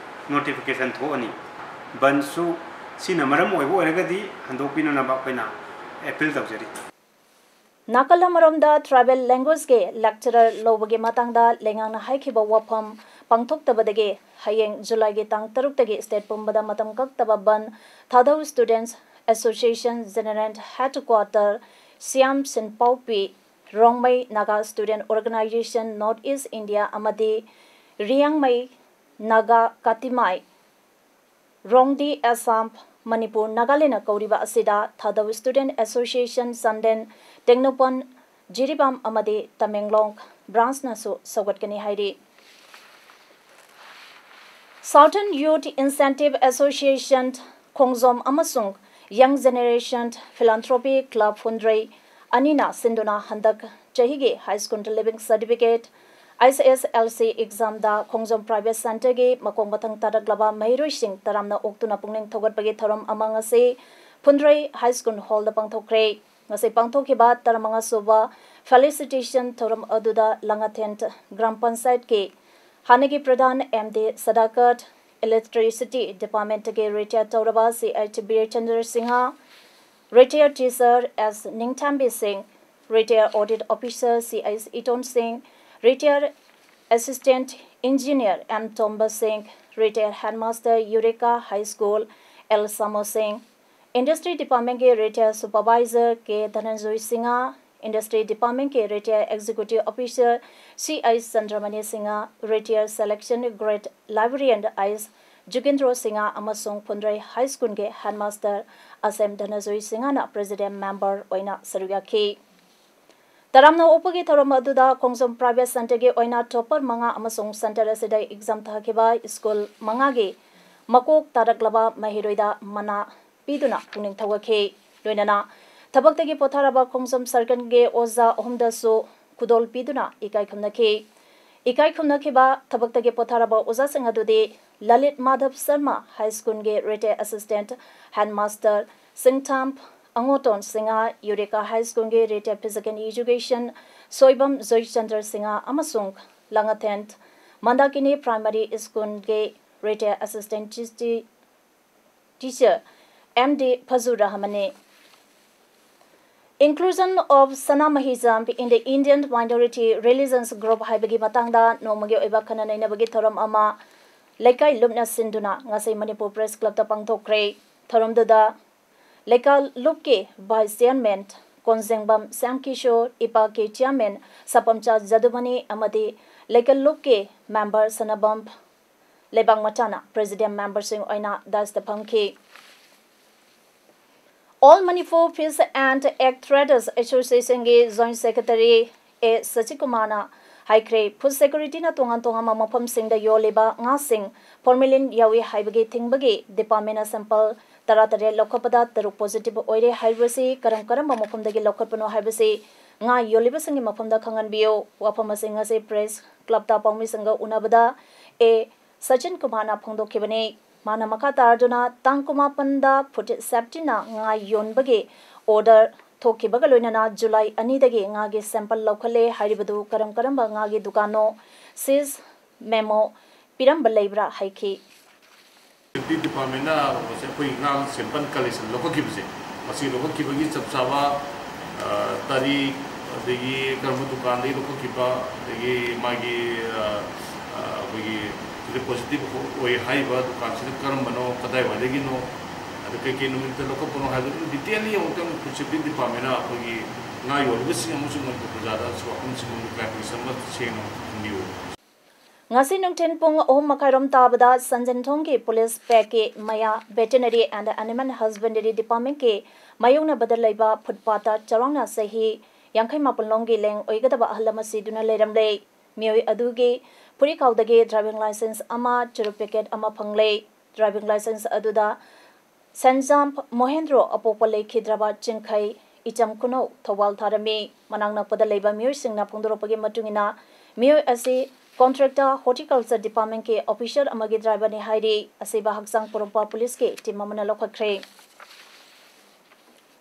notification ꯊꯣꯛꯑꯅꯤ꯫ ꯕꯟꯁꯨ ꯁꯤꯅ ꯃꯔꯝ ꯑꯣꯏꯕ ꯑꯣꯏꯔꯒꯗꯤ ꯍꯟꯗꯣꯛꯄꯤꯅꯅꯕ ꯑꯩꯈꯣꯏꯅ appeal ꯇꯧꯖꯔꯤ꯫ ꯅꯥꯀꯜ ꯑꯃꯔꯣꯝꯗ tribal language ꯀꯤ lecturer ꯂꯧꯕꯒꯤ ꯃꯇꯥꯡꯗ ꯂꯩꯉꯥꯛꯅ ꯍꯥꯏꯈꯤꯕ ꯋꯥꯐꯝ ꯄꯥꯡꯊꯣꯛꯇꯕꯗꯒꯤ ꯍꯌꯦꯡ ꯖꯨꯂꯥꯏꯒꯤ ꯇꯥꯡ ꯇꯔꯨꯛꯇꯒꯤ state ꯄꯨꯝꯕꯗ ꯃꯇꯝ ꯀꯛꯇꯕ ꯕꯟ ꯊꯥꯗꯧ Students Association General Headquarter ꯁꯤꯌꯥꯝ ꯁꯤꯟꯄꯥꯎꯄꯤ Rongmei Naga Student Organisation North East India ꯑꯃꯗꯤ ꯔꯤꯌꯥꯡꯃꯩ Naga Katimai ꯔꯣꯡꯗꯤ ꯑꯦꯁꯥꯝ ꯃꯅꯤꯄꯨꯔ ꯅꯥꯒꯥꯂꯦꯟꯅ ꯀꯧꯔꯤꯕ ꯑꯁꯤꯗ ꯊꯥꯗꯧ Student Association ꯆꯥꯟꯗꯦꯜ, ꯇꯦꯡꯅꯧꯄꯜ, ꯖꯤꯔꯤꯕꯥꯝ ꯑꯃꯗꯤ ꯇꯃꯦꯡꯂꯣꯡ branchꯅꯁꯨ ꯁꯧꯒꯠꯀꯅꯤ ꯍꯥꯏꯔꯤ꯫ Southern Youth Incentive Association ꯈꯣꯡꯖꯣꯝ ꯑꯃꯁꯨꯡ Young Generation Philanthropy Club ꯐꯨꯟꯗ꯭ꯔꯩ ꯑꯅꯤꯅ ꯁꯤꯟꯗꯨꯅ ꯍꯟꯗꯛ ꯆꯍꯤꯒꯤ High School Leaving Certificate, H S L C examꯗ ꯈꯣꯡꯖꯣꯝ Private Centreꯒꯤ ꯃꯈꯣꯡ ꯃꯊꯪ ꯇꯥꯔꯛꯂꯕ ꯃꯍꯩꯔꯣꯏꯁꯤꯡ ꯇꯔꯥꯝꯅ ꯑꯣꯛꯇꯨꯅ ꯄꯨꯛꯅꯤꯡ ꯊꯧꯒꯠꯄꯒꯤ ꯊꯧꯔꯝ ꯑꯃ ꯉꯁꯤ ꯐꯨꯟꯗ꯭ꯔꯩ High School Hallꯗ ꯄꯥꯡꯊꯣꯛꯈ꯭ꯔꯦ꯫ ꯉꯁꯤ ꯄꯥꯡꯊꯣꯛꯈꯤꯕ ꯇꯔꯥꯃꯉꯥ ꯁꯨꯕ Felicitation ꯊꯧꯔꯝ ꯑꯗꯨꯗ ꯂꯥꯡꯉꯊꯦꯜ ꯒ꯭ꯔꯥꯝ ꯄꯟꯆꯥꯌꯠꯀꯤ ꯍꯥꯟꯅꯒꯤ ꯄ꯭ꯔꯙꯥꯟ M D ꯁꯗꯥꯀꯠ, Electricity Departmentꯀꯤ retire ꯇꯧꯔꯕ C H ꯕꯤꯔꯦꯆꯟꯗ꯭ꯔ Singh, retire teacher S ꯅꯤꯡꯊꯥꯝꯕꯤ ꯁꯤꯡ, retire Audit Officer C H ꯏꯇꯣꯟ ꯁꯤꯡ, retire Assistant Engineer M ꯇꯣꯝꯕ ꯁꯤꯡ, retire Headmaster Eureka High School L ꯁꯥꯃꯣ ꯁꯤꯡ, Industry Departmentꯀꯤ retire Supervisor K ꯙꯅꯟꯖꯣꯏ Singh, Industry Departmentꯀꯤ retire Executive Officer C H ꯆꯟꯗ꯭ꯔꯃꯅꯤ Singh, retire Selection Grade Librarian S ꯖꯨꯒꯦꯟꯗ꯭ꯔꯣ Singh ꯑꯃꯁꯨꯡ ꯐꯨꯟꯗ꯭ꯔꯩ High Schoolꯒꯤ Headmaster ꯑꯁꯦꯝ ꯙꯅꯟꯖꯣꯏ ꯁꯤꯡꯍꯅ President Member ꯑꯣꯏꯅ ꯁꯔꯨꯛ ꯌꯥꯈꯤ꯫ ꯇꯔꯥꯝꯅ ꯑꯣꯛꯄꯒꯤ ꯊꯧꯔꯝ ꯑꯗꯨꯗ ꯈꯣꯡꯖꯣꯝ Private Centreꯒꯤ ꯑꯣꯏꯅ topper ꯃꯉꯥ ꯑꯃꯁꯨꯡ centre ꯑꯁꯤꯗ exam ꯊꯥꯈꯤꯕ school ꯃꯉꯥꯒꯤ ꯃꯀꯣꯛ ꯇꯥꯔꯛꯂꯕ ꯃꯍꯩꯔꯣꯏꯗ ꯃꯅꯥ ꯄꯤꯗꯨꯅ ꯄꯨꯛꯅꯤꯡ ꯊꯧꯒꯠꯈꯤ꯫ ꯂꯣꯏꯅꯅ ꯊꯕꯛꯇꯒꯤ ꯄꯣꯊꯥꯔꯕ ꯈꯣꯡꯖꯣꯝ circleꯒꯤ ꯑꯣꯖꯥ ꯑꯍꯨꯝꯗꯁꯨ ꯈꯨꯗꯣꯜ ꯄꯤꯗꯨꯅ ꯏꯀꯥꯏ ꯈꯨꯝꯅꯈꯤ꯫ ꯏꯀꯥꯏ ꯈꯨꯝꯅꯈꯤꯕ ꯊꯕꯛꯇꯒꯤ ꯄꯣꯊꯥꯔꯕ ꯑꯣꯖꯥꯁꯤꯡ ꯑꯗꯨꯗꯤ Lalit Madhab Sharma High Schoolꯒꯤ retire Assistant Headmaster ꯁꯤꯡꯊꯥꯝ ꯑꯉꯣꯇꯣꯟ Singh, Eureka High Schoolꯒꯤ retire Physical Education Soibam Joychandra Singh ꯑꯃꯁꯨꯡ ꯂꯥꯡꯉꯊꯦꯜ ꯃꯟꯗꯥꯀꯤꯅꯤ Primary Schoolꯒꯤ retire Assistant Teacher M D ꯐꯖꯨ ꯔꯍꯃꯟꯅꯤ꯫ Inclusion of Sanamahi Jham in the Indian Minority Religions Group ꯍꯥꯏꯕꯒꯤ ꯃꯇꯥꯡꯗ ꯅꯣꯡꯃꯒꯤ ꯑꯣꯏꯕ ꯈꯟꯅ ꯅꯩꯅꯕꯒꯤ ꯊꯧꯔꯝ ꯑꯃ ꯂꯩꯀꯥꯏ ꯂꯨꯞꯅ ꯁꯤꯟꯗꯨꯅ ꯉꯁꯤ ꯃꯅꯤꯄꯨꯔ Press Clubꯇ ꯄꯥꯡꯊꯣꯛꯈ꯭ꯔꯦ꯫ ꯊꯧꯔꯝꯗꯨꯗ ꯂꯩꯀꯥꯏ ꯂꯨꯞꯀꯤ Vice Chairman ꯀꯣꯟꯖꯦꯡꯕꯝ ꯁ꯭ꯌꯥꯝ ꯀꯤꯁꯣꯔ, ꯏꯄꯥ ꯀꯦ ꯆꯤꯌꯥꯔꯃꯦꯟ ꯁꯄꯝꯆꯥ ꯖꯗꯨꯃꯅꯤ ꯑꯃꯗꯤ ꯂꯩꯀꯣꯜ ꯂꯨꯞꯀꯤ ꯃꯦꯝꯕꯔ ꯁꯅꯥꯕꯝ ꯂꯩꯕꯥꯛ ꯃꯆꯥꯅ ꯄ꯭ꯔꯦꯁꯤꯗꯦꯟ ꯃꯦꯝꯕꯔꯁꯤꯡ ꯑꯣꯏꯅ ꯗꯥꯏꯁꯇ ꯐꯝꯈꯤ꯫ All Manipur Fish and Egg Traders Associationꯒꯤ ꯖꯣꯏꯟꯠ ꯁꯦꯀ꯭ꯔꯦꯇꯔꯤ ꯑꯦ ꯁꯆꯤꯀꯨꯃꯥꯔꯅ ꯍꯥꯏꯈ꯭ꯔꯦ, ꯐꯨꯗ ꯁꯦꯀ꯭ꯌꯨꯔꯤꯇꯤꯅ ꯇꯣꯉꯥꯟ ꯇꯣꯉꯥꯟꯕ ꯃꯐꯝꯁꯤꯡꯗ ꯌꯣꯜꯂꯤꯕ ꯉꯥꯁꯤꯡ ꯐꯣꯔꯃꯦꯂꯤꯟ ꯌꯥꯎꯏ ꯍꯥꯏꯕꯒꯤ ꯊꯤꯡꯕꯒꯤ ꯗꯤꯄꯥꯔꯠꯃꯦꯟꯅ ꯁꯦꯝꯄꯜ ꯇꯔꯥꯇꯔꯦꯠ ꯂꯧꯈꯠꯄꯗ ꯇꯔꯨꯛ ꯄꯣꯖꯤꯇꯤꯚ ꯑꯣꯏꯔꯦ ꯍꯥꯏꯔꯤꯕꯁꯤ ꯀꯔꯝ ꯀꯔꯝꯕ ꯃꯐꯝꯗꯒꯤ ꯂꯧꯈꯠꯄꯅꯣ ꯍꯥꯏꯕꯁꯤ ꯉꯥ ꯌꯣꯜꯂꯤꯕꯁꯤꯡꯒꯤ ꯃꯐꯝꯗ ꯈꯪꯍꯟꯕꯤꯌꯨ꯫ ꯋꯥꯐꯝ ꯑꯁꯤ ꯉꯁꯤ ꯄ꯭ꯔꯦꯁ ꯀ꯭ꯂꯕꯇ ꯄꯥꯎꯃꯤꯁꯤꯡꯒ ꯎꯅꯕꯗ ꯑꯦ ꯁꯆꯤꯟ ꯀꯨꯃꯥꯔꯅ ꯐꯣꯡꯗꯣꯛꯈꯤꯕꯅꯤ꯫ ꯃꯥꯅ ꯃꯈꯥ ꯇꯥꯔꯗꯨꯅ ꯇꯥꯡ ꯀꯨꯟꯃꯥꯄꯟꯗ ꯐꯨꯗ ꯁꯦꯐꯇꯤꯅ ꯉꯥ ꯌꯣꯟꯕꯒꯤ ꯑꯣꯔꯗꯔ ꯊꯣꯛꯈꯤꯕꯒ ꯂꯣꯏꯅꯅ ꯖꯨꯂꯥꯏ ꯑꯅꯤꯗꯒꯤ ꯉꯥꯒꯤ ꯁꯦꯝꯄꯜ ꯂꯧꯈꯠꯂꯦ ꯍꯥꯏꯔꯤꯕꯗꯨ ꯀꯔꯝ ꯀꯔꯝꯕ ꯉꯥꯒꯤ ꯗꯨꯀꯥꯟꯅꯣ ꯁꯤꯖ ꯃꯦꯃꯣ ꯄꯤꯔꯝꯕ ꯂꯩꯕ꯭ꯔꯥ ꯍꯥꯏꯈꯤ꯫ ꯁꯦꯐꯇꯤ ꯗꯤꯄꯥꯔꯠꯃꯦꯟꯅ ꯉꯁꯤ ꯑꯩꯈꯣꯏ ꯉꯥ ꯁꯦꯝꯄꯜ ꯀꯂꯦꯛꯁꯟ ꯂꯧꯈꯠꯈꯤꯕꯁꯦ, ꯃꯁꯤ ꯂꯧꯈꯠꯈꯤꯕꯒꯤ ꯆꯞ ꯆꯥꯕ, ꯑ, ꯇꯥꯔꯤꯛ, ꯑꯗꯒꯤ ꯀꯔꯝꯕ ꯗꯨꯀꯥꯟꯗꯒꯤ ꯂꯧꯈꯠꯈꯤꯕ, ꯑꯗꯒꯤ ꯃꯥꯒꯤ, ꯑ, ꯑ, ꯑꯩꯈꯣꯏꯒꯤ ꯁꯤꯗ ꯄꯣꯖꯤꯇꯤꯚ ꯑꯣꯏ ꯍꯥꯏꯔꯤꯕ ꯗꯨꯀꯥꯟꯁꯤꯅ ꯀꯔꯝꯕꯅꯣ, ꯀꯗꯥꯏꯋꯥꯏꯗꯒꯤꯅꯣ, ꯑꯗ ꯀꯩꯀꯩ ꯅꯨꯃꯤꯠꯇ ꯂꯧꯈꯠꯄꯅꯣ ꯍꯥꯏꯕꯗꯨ ꯗꯤꯇꯦꯜꯂꯤ ꯑꯃꯨꯛꯇꯪ ꯐꯨꯗ ꯁꯦꯐꯇꯤ ꯗꯤꯄꯥꯔꯠꯃꯦꯟꯅ ꯑꯩꯈꯣꯏꯒꯤ ꯉꯥ ꯌꯣꯜꯂꯤꯕꯁꯤꯡ ꯑꯃꯁꯨꯡ ꯃꯅꯤꯄꯨꯔ ꯄ꯭ꯔꯖꯥꯗ ꯑꯁꯤ ꯋꯥꯐꯝꯁꯤꯡ ꯑꯃ ꯀ꯭ꯂꯥꯔꯤꯐꯤꯀꯦꯁꯟ ꯑꯃ ꯁꯦꯡꯅ ꯈꯪꯕꯤꯌꯨ꯫ ꯉꯁꯤ ꯅꯨꯡꯊꯤꯜ ꯄꯨꯡ ꯑꯍꯨꯝ ꯃꯈꯥꯏꯔꯣꯝ ꯇꯥꯕꯗ ꯁꯟꯖꯦꯟꯊꯣꯡꯒꯤ ꯄꯨꯂꯤꯁ ꯄꯦꯛꯀꯤ ꯃꯌꯥ Veterinary and Animal Husbandry Departmentꯀꯤ ꯃꯥꯌꯣꯛꯅꯕꯗ ꯂꯩꯕ ꯐꯨꯠꯄꯥꯠꯇ ꯆꯥꯎꯔꯥꯛꯅ ꯆꯍꯤ ꯌꯥꯡꯈꯩ ꯃꯥꯄꯟ ꯂꯣꯝꯒꯤ ꯂꯦꯡ ꯑꯣꯏꯒꯗꯕ ꯑꯍꯜ ꯑꯃ ꯁꯤꯗꯨꯅ ꯂꯩꯔꯝꯂꯦ꯫ ꯃꯤꯑꯣꯏ ꯑꯗꯨꯒꯤ ꯐꯨꯔꯤꯈꯥꯎꯗꯒꯤ ꯗ꯭ꯔꯥꯏꯚꯤꯡ ꯂꯥꯏꯁꯦꯟꯁ ꯑꯃ, ꯆꯨꯔꯨꯞ ꯄꯦꯀꯦꯠ ꯑꯃ ꯐꯪꯂꯦ꯫ ꯗ꯭ꯔꯥꯏꯚꯤꯡ ꯂꯥꯏꯁꯦꯟꯁ ꯑꯗꯨꯗ ꯁꯦꯟꯖꯥꯝ ꯃꯣꯍꯦꯟꯗ꯭ꯔꯣ ꯑꯄꯣꯛꯄ ꯂꯩꯈꯤꯗ꯭ꯔꯕ ꯆꯤꯡꯈꯩ ꯏꯆꯝ ꯈꯨꯅꯧ ꯊꯧꯕꯥꯜ ꯊꯥꯔꯝꯃꯤ꯫ ꯃꯅꯥꯛ ꯅꯛꯄꯗ ꯂꯩꯕ ꯃꯤꯑꯣꯏꯁꯤꯡꯅ ꯐꯣꯡꯗꯣꯔꯛꯄꯒꯤ ꯃꯇꯨꯡ ꯏꯟꯅ, ꯃꯤꯑꯣꯏ ꯑꯁꯤ ꯀꯣꯟꯇ꯭ꯔꯦꯛꯇ ꯍꯣꯔꯇꯤꯀꯜꯆꯔ ꯗꯤꯄꯥꯔꯠꯃꯦꯟꯠꯀꯤ ꯑꯣꯐꯤꯁꯔ ꯑꯃꯒꯤ ꯗ꯭ꯔꯥꯏꯚꯔꯅꯤ ꯍꯥꯏꯔꯤ꯫ ꯑꯁꯤꯕ ꯍꯛꯆꯥꯡ ꯄꯣꯔꯛꯄ ꯄꯨꯂꯤꯁꯀꯤ ꯇꯤꯝ ꯑꯃꯅ ꯂꯧꯈꯠꯈ꯭ꯔꯦ꯫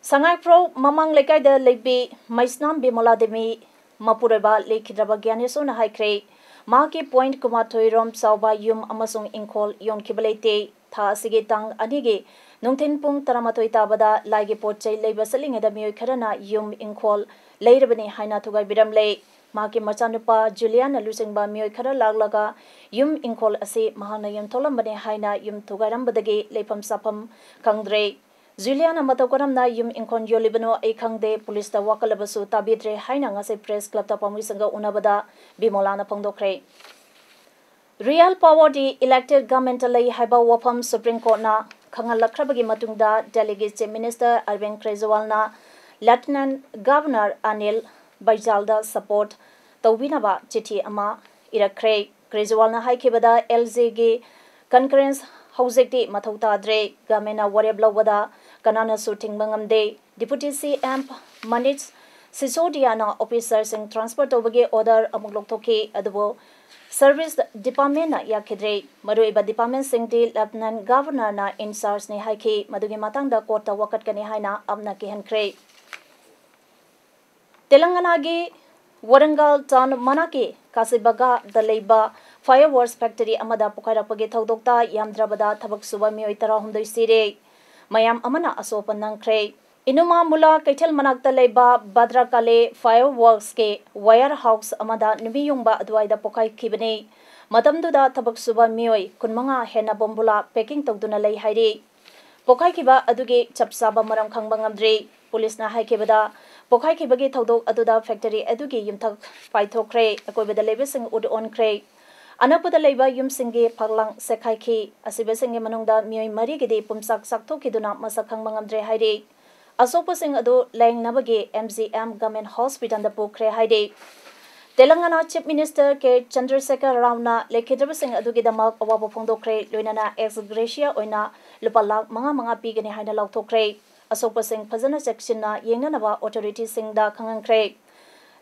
ꯁꯉꯥꯏꯄ꯭ꯔꯧ ꯃꯃꯥꯡ ꯂꯩꯀꯥꯏꯗ ꯂꯩꯕꯤ ꯃꯩꯁꯅꯥꯝ ꯕꯤꯃꯣꯂꯥ ꯗꯦꯕꯤ ꯃꯄꯨꯔꯣꯏꯕ ꯂꯩꯈꯤꯗ꯭ꯔꯕ ꯒ꯭ꯌꯥꯅꯦꯁꯣꯔꯅ ꯍꯥꯏꯈ꯭ꯔꯦ, ꯃꯍꯥꯛꯀꯤ ꯄꯣꯏꯟꯠ ꯀꯨꯟꯃꯥꯊꯣꯏ ꯔꯣꯝ ꯆꯥꯎꯕ ꯌꯨꯝ ꯑꯃꯁꯨꯡ ꯏꯪꯈꯣꯜ ꯌꯣꯟꯈꯤꯕ ꯂꯩꯇꯦ꯫ ꯊꯥ ꯑꯁꯤꯒꯤ ꯇꯥꯡ ꯑꯅꯤꯒꯤ ꯅꯨꯡꯊꯤꯜ ꯄꯨꯡ ꯇꯔꯥꯃꯥꯊꯣꯏ ꯇꯥꯕꯗ ꯂꯥꯏꯒꯤ ꯄꯣꯠ ꯆꯩ ꯂꯩꯕ ꯆꯠꯂꯤꯉꯩꯗ ꯃꯤꯑꯣꯏ ꯈꯔꯅ ꯌꯨꯝ ꯏꯪꯈꯣꯜ ꯂꯩꯔꯕꯅꯤ ꯍꯥꯏꯅ ꯊꯨꯒꯥꯏꯕꯤꯔꯝꯂꯦ꯫ ꯃꯍꯥꯛꯀꯤ ꯃꯆꯥꯅꯨꯄꯥ ꯖꯨꯂꯤꯌꯥꯅ ꯂꯨꯆꯤꯡꯕ ꯃꯤꯑꯣꯏ ꯈꯔ ꯂꯥꯛꯂꯒ ꯌꯨꯝ ꯏꯪꯈꯣꯜ ꯑꯁꯤ ꯃꯍꯥꯛꯅ ꯌꯣꯟꯊꯣꯛꯂꯝꯕꯅꯤ ꯍꯥꯏꯅ ꯌꯨꯝ ꯊꯨꯒꯥꯏꯔꯝꯕꯗꯒꯤ ꯂꯩꯐꯝ ꯆꯥꯐꯝ ꯈꯪꯗ꯭ꯔꯦ꯫ ꯖꯨꯂꯤꯌꯥꯅ ꯃꯇꯧ ꯀꯔꯝꯅ ꯌꯨꯝ ꯏꯪꯈꯣꯜ ꯌꯣꯜꯂꯤꯕꯅꯣ ꯑꯩ ꯈꯪꯗꯦ, ꯄꯨꯂꯤꯁꯇ ꯋꯥꯀꯠꯂꯕꯁꯨ ꯇꯥꯕꯤꯗ꯭ꯔꯦ ꯍꯥꯏꯅ ꯉꯁꯤ ꯄ꯭ꯔꯦꯁ ꯀ꯭ꯂꯕꯇ ꯄꯥꯎꯃꯤꯁꯤꯡꯒ ꯎꯅꯕꯗ ꯕꯤꯃꯣꯂꯥꯅ ꯐꯣꯡꯗꯣꯛꯈ꯭ꯔꯦ꯫ ꯔꯤꯌꯦꯜ ꯄꯥꯋꯔꯗꯤ ꯏꯂꯦꯛꯇꯦꯗ ꯒꯚꯔꯟꯃꯦꯟꯠꯇ ꯂꯩ ꯍꯥꯏꯕ ꯋꯥꯐꯝ ꯁꯨꯄ꯭ꯔꯤꯝ ꯀꯣꯔꯠꯅ ꯈꯪꯍꯜꯂꯛꯈ꯭ꯔꯕꯒꯤ ꯃꯇꯨꯡꯗ ꯗꯦꯜꯂꯤꯒꯤ chief minister ꯑꯔꯕꯤꯟꯗ ꯀ꯭ꯔꯦꯖꯤꯋꯥꯜꯅ ꯂꯦꯐꯇꯤꯅꯦꯟꯠ governor Anil ꯕꯩꯖꯥꯜꯗ support ꯇꯧꯕꯤꯅꯕ ꯆꯤꯊꯤ ꯑꯃ ꯏꯔꯛꯈ꯭ꯔꯦ꯫ ꯀ꯭ꯔꯦꯖꯤꯋꯥꯜꯅ ꯍꯥꯏꯈꯤꯕꯗ ꯑꯦꯜ ꯖꯦꯒꯤ ꯀꯟꯀꯔꯦꯟꯁ ꯍꯧꯖꯤꯛꯇꯤ ꯃꯊꯧ ꯇꯥꯗ꯭ꯔꯦ꯫ ꯒꯚꯔꯟꯃꯦꯟꯠꯅ ꯋꯥꯔꯦꯞ ꯂꯧꯕꯗ ꯀꯅꯥꯅꯁꯨ ꯊꯤꯡꯕ ꯉꯝꯗꯦ꯫ ꯗꯤꯄꯨꯇꯤ ꯁꯤ ꯑꯦꯝ ꯃꯅꯤꯁ ꯁꯤꯁꯣꯗꯤꯌꯥꯅ ꯑꯣꯐꯤꯁꯔꯁꯤꯡ ꯇ꯭ꯔꯥꯟꯁꯐꯔ ꯇꯧꯕꯒꯤ ꯑꯣꯔꯗꯔ ꯑꯃꯨꯛ ꯂꯧꯊꯣꯛꯈꯤ, ꯑꯗꯨꯕꯨ ꯁꯔꯚꯤꯁ ꯗꯤꯄꯥꯔꯠꯃꯦꯟꯠꯅ ꯌꯥꯈꯤꯗ꯭ꯔꯦ꯫ ꯃꯔꯨꯑꯣꯏꯕ ꯗꯤꯄꯥꯔꯠꯃꯦꯟꯠꯁꯤꯡꯗꯤ ꯂꯦꯐꯇꯤꯅꯦꯟꯠ ꯒꯚꯔꯅꯔꯅ ꯏꯟꯆꯥꯔꯖꯅꯤ ꯍꯥꯏꯈꯤ꯫ ꯃꯗꯨꯒꯤ ꯃꯇꯥꯡꯗ ꯀꯣꯔꯠꯇ ꯋꯥꯀꯠꯀꯅꯤ ꯍꯥꯏꯅ ꯑꯞꯅ ꯀꯤꯍꯟꯈ꯭ꯔꯦ꯫ ꯇꯦꯂꯪꯒꯅꯥꯒꯤ ꯋꯥꯔꯪꯒꯜ ꯇꯥꯎꯟ ꯃꯅꯥꯛꯀꯤ ꯀꯥꯁꯤꯕꯥꯒꯥꯗ ꯂꯩꯕ ꯐꯥꯌꯔ ꯋꯥꯔꯛꯁ ꯐꯦꯛꯇꯔꯤ ꯑꯃꯗ ꯄꯣꯈꯥꯏꯔꯛꯄꯒꯤ ꯊꯧꯗꯣꯛꯇ ꯌꯥꯝꯗ꯭ꯔꯕꯗ ꯊꯕꯛ ꯁꯨꯕ ꯃꯤꯑꯣꯏ ꯇꯔꯥꯍꯨꯝꯗꯣꯏ ꯁꯤꯔꯦ꯫ ꯃꯌꯥꯝ ꯑꯃꯅ ꯑꯁꯣꯛꯄ ꯅꯪꯈ꯭ꯔꯦ꯫ ꯏꯅꯨꯃꯥ ꯃꯨꯂꯥ ꯀꯩꯊꯦꯜ ꯃꯅꯥꯛꯇ ꯂꯩꯕ ꯚꯗ꯭ꯔꯀꯥꯂꯦ ꯐꯥꯌꯔ ꯋꯥꯔꯛꯁꯀꯤ ꯋꯥꯌꯔ ꯍꯥꯎꯁ ꯑꯃꯗ ꯅꯨꯃꯤꯠ ꯌꯨꯡꯕ ꯑꯗꯨꯋꯥꯏꯗ ꯄꯣꯈꯥꯏꯈꯤꯕꯅꯤ꯫ ꯃꯇꯝꯗꯨꯗ ꯊꯕꯛ ꯁꯨꯕ ꯃꯤꯑꯣꯏ ꯀꯨꯟꯃꯉꯥ ꯍꯦꯟꯅ ꯕꯣꯝꯕꯨꯂꯥ ꯄꯦꯀꯤꯡ ꯇꯧꯗꯨꯅ ꯂꯩ ꯍꯥꯏꯔꯤ꯫ ꯄꯣꯈꯥꯏꯈꯤꯕ ꯑꯗꯨꯒꯤ ꯆꯞ ꯆꯥꯕ ꯃꯔꯝ ꯈꯪꯕ ꯉꯝꯗ꯭ꯔꯤ꯫ ꯄꯨꯂꯤꯁꯅ ꯍꯥꯏꯈꯤꯕꯗ, ꯄꯣꯈꯥꯏꯈꯤꯕꯒꯤ ꯊꯧꯗꯣꯛ ꯑꯗꯨꯗ ꯐꯦꯛꯇꯔꯤ ꯑꯗꯨꯒꯤ ꯌꯨꯝꯊꯛ ꯄꯥꯏꯊꯣꯛꯈ꯭ꯔꯦ, ꯑꯀꯣꯏꯕꯗ ꯂꯩꯕꯁꯤꯡ ꯎꯠ ꯑꯣꯟꯈ꯭ꯔꯦ꯫ ꯑꯅꯛꯄꯗ ꯂꯩꯕ ꯌꯨꯝꯁꯤꯡꯒꯤ ꯐꯛꯂꯥꯡ ꯁꯦꯈꯥꯏꯈꯤ꯫ ꯑꯁꯤꯕꯁꯤꯡꯒꯤ ꯃꯅꯨꯡꯗ ꯃꯤꯑꯣꯏ ꯃꯔꯤꯒꯤꯗꯤ ꯄꯨꯝꯆꯥꯛ ꯆꯥꯛꯊꯣꯛꯈꯤꯗꯨꯅ ꯃꯁꯛ ꯈꯪꯕ ꯉꯝꯗ꯭ꯔꯦ ꯍꯥꯏꯔꯤ꯫ ꯑꯁꯣꯛꯄꯁꯤꯡ ꯑꯗꯨ ꯂꯥꯌꯦꯡꯅꯕꯒꯤ ꯑꯦꯝ ꯖꯤ ꯑꯦꯝ ꯒꯚꯔꯟꯃꯦꯟꯠ ꯍꯣꯁꯄꯤꯇꯥꯜꯗ ꯄꯨꯈ꯭ꯔꯦ ꯍꯥꯏꯔꯤ꯫ ꯇꯦꯂꯪꯒꯅꯥ ꯆꯤꯐ ꯃꯤꯅꯤꯁꯇꯔ ꯀꯦ ꯆꯟꯗ꯭ꯔꯁꯦꯀꯔ ꯔꯥꯎꯅ ꯂꯩꯈꯤꯗ꯭ꯔꯕꯁꯤꯡ ꯑꯗꯨꯒꯤꯗꯃꯛ ꯑꯋꯥꯕ ꯐꯣꯡꯗꯣꯛꯈ꯭ꯔꯦ, ꯂꯣꯏꯅꯅ ꯑꯦꯛꯁ ꯒ꯭ꯔꯦꯁꯤꯌꯥ ꯑꯣꯏꯅ ꯂꯨꯄꯥ ꯂꯥꯈ ꯃꯉꯥ ꯃꯉꯥ ꯄꯤꯒꯅꯤ ꯍꯥꯏꯅ ꯂꯥꯎꯊꯣꯛꯈ꯭ꯔꯦ꯫ ꯑꯁꯣꯛꯄꯁꯤꯡ ꯐꯖꯅ ꯆꯦꯛꯁꯤꯟꯅ ꯌꯦꯡꯅꯅꯕ ꯑꯣꯊꯣꯔꯤꯇꯤꯁꯤꯡꯗ ꯈꯪꯍꯟꯈ꯭ꯔꯦ꯫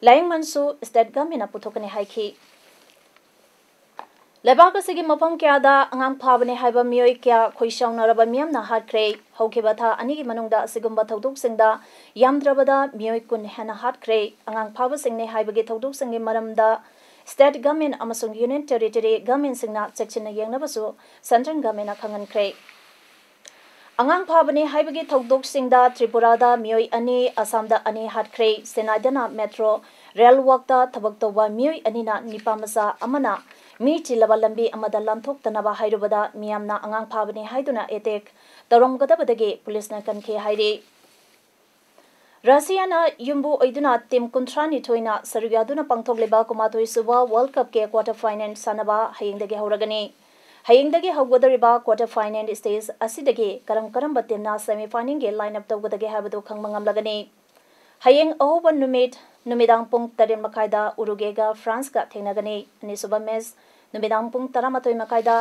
ꯂꯥꯌꯦꯡꯃꯟꯁꯨ ꯁ꯭ꯇꯦꯠ ꯒꯚꯔꯟꯃꯦꯟꯠꯅ ꯄꯨꯊꯣꯛꯀꯅꯤ ꯍꯥꯏꯈꯤ꯫ ꯂꯩꯕꯥꯛ ꯑꯁꯤꯒꯤ ꯃꯐꯝ ꯀꯌꯥꯗ ꯑꯉꯥꯡ ꯐꯥꯕꯅꯤ ꯍꯥꯏꯕ ꯃꯤꯑꯣꯏ ꯀꯌꯥ ꯈꯣꯏꯁꯥꯎꯅꯔꯕ ꯃꯤꯌꯥꯝꯅ ꯍꯥꯠꯈ꯭ꯔꯦ꯫ ꯍꯧꯈꯤꯕ ꯊꯥ ꯑꯅꯤꯒꯤ ꯃꯅꯨꯡꯗ ꯑꯁꯤꯒꯨꯝꯕ ꯊꯧꯗꯣꯛꯁꯤꯡꯗ ꯌꯥꯝꯗ꯭ꯔꯕꯗ ꯃꯤꯑꯣꯏ ꯀꯨꯟ ꯍꯦꯟꯅ ꯍꯥꯠꯈ꯭ꯔꯦ꯫ ꯑꯉꯥꯡ ꯐꯥꯕꯁꯤꯡꯅꯤ ꯍꯥꯏꯕꯒꯤ ꯊꯧꯗꯣꯛꯁꯤꯡꯒꯤ ꯃꯔꯝꯗ ꯁ꯭ꯇꯦꯠ ꯒꯚꯔꯟꯃꯦꯟꯠ ꯑꯃꯁꯨꯡ ꯌꯨꯅꯤꯌꯟ ꯇꯦꯔꯤꯇꯣꯔꯤ ꯒꯚꯔꯟꯃꯦꯟꯠꯁꯤꯡꯅ ꯆꯦꯛꯁꯤꯟꯅ ꯌꯦꯡꯅꯕꯁꯨ ꯁꯦꯟꯇ꯭ꯔꯦꯜ ꯒꯚꯔꯟꯃꯦꯟꯠꯅ ꯈꯪꯍꯟꯈ꯭ꯔꯦ꯫ ꯑꯉꯥꯡ ꯐꯥꯕꯅꯤ ꯍꯥꯏꯕꯒꯤ ꯊꯧꯗꯣꯛꯁꯤꯡꯗ ꯇ꯭ꯔꯤꯄꯨꯔꯥꯗ ꯃꯤꯑꯣꯏ ꯑꯅꯤ, ꯑꯁꯥꯝꯗ ꯑꯅꯤ ꯍꯥꯠꯈ꯭ꯔꯦ꯫ ꯆꯦꯟꯅꯥꯏꯗꯅ ꯃꯦꯇ꯭ꯔꯣ ꯔꯦꯜ ꯋꯥꯛꯇ ꯊꯕꯛ ꯇꯧꯕ ꯃꯤꯑꯣꯏ ꯑꯅꯤꯅ ꯅꯤꯄꯥ ꯃꯆꯥ ꯑꯃꯅ ꯃꯤ ꯆꯤꯜꯂꯕ ꯂꯝꯕꯤ ꯑꯃꯗ ꯂꯥꯟꯊꯣꯛꯇꯅꯕ ꯍꯥꯏꯔꯨꯕꯗ ꯃꯤꯌꯥꯝꯅ ꯑꯉꯥꯡ ꯐꯥꯕꯅꯤ ꯍꯥꯏꯗꯨꯅ ꯑꯦꯇꯦꯛ ꯇꯧꯔꯝꯒꯗꯕꯗꯒꯤ ꯄꯨꯂꯤꯁꯅ ꯀꯟꯈꯤ ꯍꯥꯏꯔꯤ꯫ ꯔꯁꯤꯌꯥꯅ ꯌꯨꯝꯕꯨ ꯑꯣꯏꯗꯨꯅ ꯇꯤꯝ ꯀꯨꯟꯊ꯭ꯔꯥꯅꯤꯊꯣꯏꯅ ꯁꯔꯨꯛ ꯌꯥꯗꯨꯅ ꯄꯥꯡꯊꯣꯛꯂꯤꯕ ꯀꯨꯟꯃꯥꯊꯣꯏ ꯁꯨꯕ ꯋꯥꯔꯜ ꯀꯞꯀꯤ ꯀ꯭ꯋꯥꯇꯔ ꯐꯥꯏꯅꯦꯜ ꯁꯥꯟꯅꯕ ꯍꯌꯦꯡꯗꯒꯤ ꯍꯧꯔꯒꯅꯤ꯫ ꯍꯌꯦꯡꯗꯒꯤ ꯍꯧꯒꯗꯧꯔꯤꯕ ꯀ꯭ꯋꯥꯇꯔ ꯐꯥꯏꯅꯦꯜ ꯁ꯭ꯇꯦꯖ ꯑꯁꯤꯗꯒꯤ ꯀꯔꯝ ꯀꯔꯝꯕ ꯇꯤꯝꯅ ꯁꯦꯃꯤ ꯐꯥꯏꯅꯦꯜꯒꯤ ꯂꯥꯏꯟ ꯑꯞ ꯇꯧꯒꯗꯒꯦ ꯍꯥꯏꯕꯗꯨ ꯈꯪꯕ ꯉꯝꯂꯒꯅꯤ꯫ ꯍꯌꯦꯡ ꯑꯍꯧꯕ ꯅꯨꯃꯤꯠ ꯅꯨꯃꯤꯗꯥꯡ ꯄꯨꯡ ꯇꯔꯦꯠ ꯃꯈꯥꯏꯗ ꯎꯔꯨꯒꯦꯒ ꯐ꯭ꯔꯥꯟꯁꯀ ꯊꯦꯡꯅꯒꯅꯤ꯫ ꯑꯅꯤꯁꯨꯕ ꯃꯦꯆ ꯅꯨꯃꯤꯗꯥꯡ ꯄꯨꯡ ꯇꯔꯥꯃꯥꯊꯣꯏ ꯃꯈꯥꯏꯗ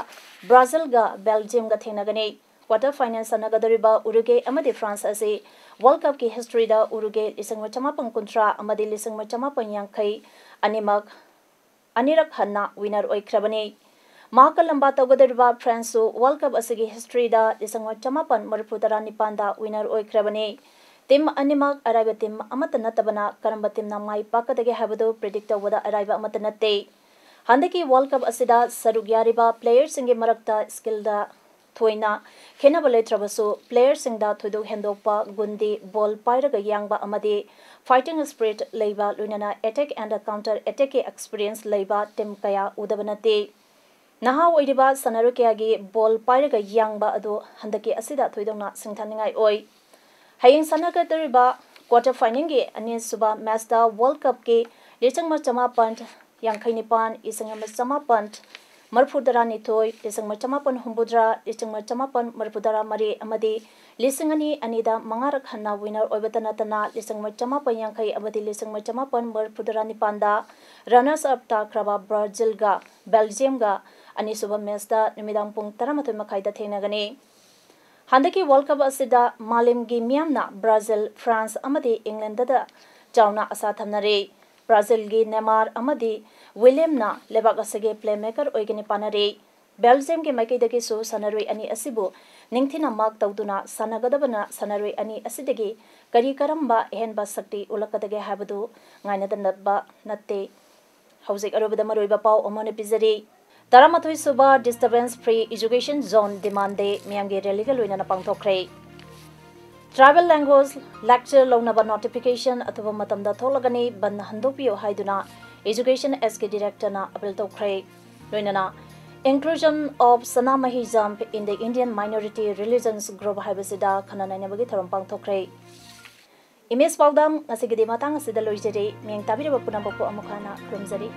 ꯕ꯭ꯔꯥꯖꯤꯜꯒ ꯕꯦꯜꯖꯤꯌꯝꯒ ꯊꯦꯡꯅꯒꯅꯤ꯫ ꯀ꯭ꯋꯥꯇꯔ ꯐꯥꯏꯅꯦꯜ ꯁꯥꯟꯅꯒꯗꯧꯔꯤꯕ ꯎꯔꯨꯒꯦ ꯑꯃꯗꯤ ꯐ꯭ꯔꯥꯟꯁ ꯑꯁꯤ ꯋꯥꯔꯜ ꯀꯞꯀꯤ ꯍꯤꯁꯇ꯭ꯔꯤꯗ ꯎꯔꯨꯒꯦ ꯂꯤꯁꯤꯡ ꯑꯃ ꯆꯃꯥꯄꯟ ꯀꯨꯟꯊ꯭ꯔꯥ ꯑꯃꯗꯤ ꯂꯤꯁꯤꯡ ꯑꯃ ꯆꯃꯥꯄꯟ ꯌꯥꯡꯈꯩ ꯑꯅꯤꯃꯛ ꯑꯅꯤꯔꯛ ꯍꯟꯅ ꯋꯤꯅꯔ ꯑꯣꯏꯈ꯭ꯔꯕꯅꯤ꯫ ꯃꯍꯥꯛꯀ ꯂꯝꯕꯥ ꯇꯧꯒꯗꯧꯔꯤꯕ ꯐ꯭ꯔꯥꯟꯁꯁꯨ ꯋꯥꯔꯜ ꯀꯞ ꯑꯁꯤꯒꯤ ꯍꯤꯁꯇ꯭ꯔꯤꯗ ꯂꯤꯁꯤꯡ ꯑꯃ ꯆꯃꯥꯄꯟ ꯃꯔꯤꯐꯨ ꯇꯔꯥ ꯅꯤꯄꯥꯟꯗ ꯋꯤꯅꯔ ꯑꯣꯏꯈ꯭ꯔꯕꯅꯤ꯫ ꯇꯤꯝ ꯑꯅꯤꯃꯛ ꯑꯔꯥꯏꯕ ꯇꯤꯝ ꯑꯃꯠꯇ ꯅꯠꯇꯕꯅ ꯀꯔꯝꯕ ꯇꯤꯝꯅ ꯃꯥꯏ ꯄꯥꯛꯀꯗꯒꯦ ꯍꯥꯏꯕꯗꯨ ꯄ꯭ꯔꯤꯗꯤꯛ ꯇꯧꯕꯗ ꯑꯔꯥꯏꯕ ꯑꯃꯠꯇ ꯅꯠꯇꯦ꯫ ꯍꯟꯗꯛꯀꯤ ꯋꯥꯔꯜ ꯀꯞ ꯑꯁꯤꯗ ꯁꯔꯨꯛ ꯌꯥꯔꯤꯕ ꯄ꯭ꯂꯦꯌꯔꯁꯤꯡꯒꯤ ꯃꯔꯛꯇ ꯁ꯭ꯀꯤꯜꯗ ꯊꯣꯏꯅ ꯈꯦꯠꯅꯕ ꯂꯩꯇ꯭ꯔꯕꯁꯨ, ꯄ꯭ꯂꯦꯌꯔꯁꯤꯡꯗ ꯊꯣꯏꯗꯣꯛ ꯍꯦꯟꯗꯣꯛꯄ ꯒꯨꯟꯗꯤ ꯕꯣꯜ ꯄꯥꯏꯔꯒ ꯌꯥꯡꯕ ꯑꯃꯗꯤ ꯐꯥꯏꯇꯤꯡ ꯁ꯭ꯄꯤꯔꯤꯠ ꯂꯩꯕ, ꯂꯣꯏꯅꯅ ꯑꯦꯇꯦꯛ ꯑꯦꯟ ꯀꯥꯎꯟꯇꯔ ꯑꯦꯇꯦꯛꯀꯤ ꯑꯦꯛꯁꯄꯤꯔꯤꯌꯦꯟꯁ ꯂꯩꯕ ꯇꯤꯝ ꯀꯌꯥ ꯎꯗꯕ ꯅꯠꯇꯦ꯫ ꯅꯍꯥ ꯑꯣꯏꯔꯤꯕ ꯁꯥꯟꯅꯔꯣꯏ ꯀꯌꯥꯒꯤ ꯕꯣꯜ ꯄꯥꯏꯔꯒ ꯌꯥꯡꯕ ꯑꯗꯨ ꯍꯟꯗꯛꯀꯤ ꯑꯁꯤꯗ ꯊꯣꯏꯗꯣꯛꯅ ꯁꯤꯡꯊꯥꯅꯤꯡꯉꯥꯏ ꯑꯣꯏ꯫ ꯍꯌꯦꯡ ꯁꯥꯟꯅꯒꯗꯧꯔꯤꯕ ꯀ꯭ꯋꯥꯇꯔ ꯐꯥꯏꯅꯦꯜꯒꯤ ꯑꯅꯤꯁꯨꯕ ꯃꯦꯆꯇ ꯋꯥꯔꯜ ꯀꯞꯀꯤ ꯂꯤꯁꯤꯡ ꯑꯃ ꯆꯃꯥꯄꯟ ꯌꯥꯡꯈꯩ ꯅꯤꯄꯥꯟ, ꯂꯤꯁꯤꯡ ꯑꯃ ꯆꯃꯥꯄꯟ ꯃꯔꯤꯐꯨ ꯇꯔꯥꯅꯤꯊꯣꯏ, ꯂꯤꯁꯤꯡ ꯑꯃ ꯆꯃꯥꯄꯟ ꯍꯨꯝꯐꯨꯇꯔꯥ, ꯂꯤꯁꯤꯡ ꯑꯃ ꯆꯃꯥꯄꯟ ꯃꯔꯤꯐꯨ ꯇꯔꯥ ꯃꯔꯤ ꯑꯃꯗꯤ ꯂꯤꯁꯤꯡ ꯑꯅꯤ ꯑꯅꯤꯗ ꯃꯉꯥꯔꯛ ꯍꯟꯅ ꯋꯤꯅꯔ ꯑꯣꯏꯕꯇ ꯅꯠꯇꯅ, ꯂꯤꯁꯤꯡ ꯑꯃ ꯆꯃꯥꯄꯟ ꯌꯥꯡꯈꯩ ꯑꯃꯗꯤ ꯂꯤꯁꯤꯡ ꯑꯃ ꯆꯃꯥꯄꯟ ꯃꯔꯤꯐꯨ ꯇꯔꯥ ꯅꯤꯄꯥꯟꯗ ꯔꯅꯔꯁ ꯑꯞ ꯇꯥꯈ꯭ꯔꯕ ꯕ꯭ꯔꯥꯖꯤꯜꯒ ꯕꯦꯜꯖꯤꯌꯝꯒ ꯑꯅꯤꯁꯨꯕ ꯃꯦꯆꯇ ꯅꯨꯃꯤꯗꯥꯡ ꯄꯨꯡ ꯇꯔꯥꯃꯥꯊꯣꯏ ꯃꯈꯥꯏꯗ ꯊꯦꯡꯅꯒꯅꯤ꯫ ꯍꯟꯗꯛꯀꯤ ꯋꯥꯔꯜ ꯀꯞ ꯑꯁꯤꯗ ꯃꯥꯂꯦꯝꯒꯤ ꯃꯤꯌꯥꯝꯅ ꯕ꯭ꯔꯥꯖꯤꯜ, ꯐ꯭ꯔꯥꯟꯁ ꯑꯃꯗꯤ ꯏꯪꯂꯦꯟꯗꯗ ꯆꯥꯎꯅ ꯑꯁꯥ ꯊꯝꯅꯔꯤ꯫ ꯕ꯭ꯔꯥꯖꯤꯜꯒꯤ ꯅꯦꯃꯥꯔ ꯑꯃꯗꯤ ꯋꯤꯂꯤꯌꯝꯅ ꯂꯩꯕꯥꯛ ꯑꯁꯤꯒꯤ ꯄ꯭ꯂꯦꯃꯦꯀꯔ ꯑꯣꯏꯒꯅꯤ ꯄꯥꯅꯔꯤ꯫ ꯕꯦꯜꯖꯤꯌꯝꯒꯤ ꯃꯥꯏꯀꯩꯗꯒꯤꯁꯨ ꯁꯥꯟꯅꯔꯣꯏ ꯑꯅꯤ ꯑꯁꯤꯕꯨ ꯅꯤꯡꯊꯤꯅ ꯃꯥꯔꯛ ꯇꯧꯗꯨꯅ ꯁꯥꯟꯅꯒꯗꯕꯅ ꯁꯥꯟꯅꯔꯣꯏ ꯑꯅꯤ ꯑꯁꯤꯗꯒꯤ ꯀꯔꯤ ꯀꯔꯝꯕ ꯑꯍꯦꯟꯕ ꯁꯛꯇꯤ ꯎꯠꯂꯛꯀꯗꯒꯦ ꯍꯥꯏꯕꯗꯨ ꯉꯥꯏꯅꯗꯅꯕ ꯅꯠꯇꯦ꯫ ꯍꯧꯖꯤꯛ ꯑꯔꯣꯏꯕꯗ ꯃꯔꯨꯑꯣꯏꯕ ꯄꯥꯎ ꯑꯃ ꯑꯣꯏꯅ ꯄꯤꯖꯔꯤ꯫ ꯇꯔꯥꯃꯥꯊꯣꯏ ꯁꯨꯕ Disturbance Free Education Zone Demand Day ꯃꯤꯌꯥꯝꯒꯤ ꯔꯦꯂꯤꯒ ꯂꯣꯏꯅꯅ ꯄꯥꯡꯊꯣꯛꯈ꯭ꯔꯦ꯫ Tribal language lecture ꯂꯧꯅꯕ notification ꯑꯊꯨꯕ ꯃꯇꯝꯗ ꯊꯣꯛꯂꯒꯅꯤ, ꯕꯟ ꯍꯟꯗꯣꯛꯄꯤꯌꯨ ꯍꯥꯏꯗꯨꯅ Education S ꯀꯤ director ꯅ appeal ꯇꯧꯈ꯭ꯔꯦ꯫ ꯂꯣꯏꯅꯅ Inclusion of Sanamahi Jhump in the Indian Minority Religions Group ꯍꯥꯏꯕꯁꯤꯗ ꯈꯟꯅ ꯅꯩꯅꯕꯒꯤ ꯊꯧꯔꯝ ꯄꯥꯡꯊꯣꯛꯈ꯭ꯔꯦ꯫ ꯏꯃꯦꯖ ꯄꯥꯎꯗꯝ ꯉꯁꯤꯒꯤꯗꯤ ꯃꯇꯥꯡ ꯑꯁꯤꯗ ꯂꯣꯏꯖꯔꯦ꯫ ꯃꯤꯠꯌꯦꯡ ꯇꯥꯕꯤꯔꯕ ꯄꯨꯝꯅꯃꯛꯄꯨ ꯑꯃꯨꯛ ꯍꯟꯅ ꯈꯨꯔꯨꯝꯖꯔꯤ꯫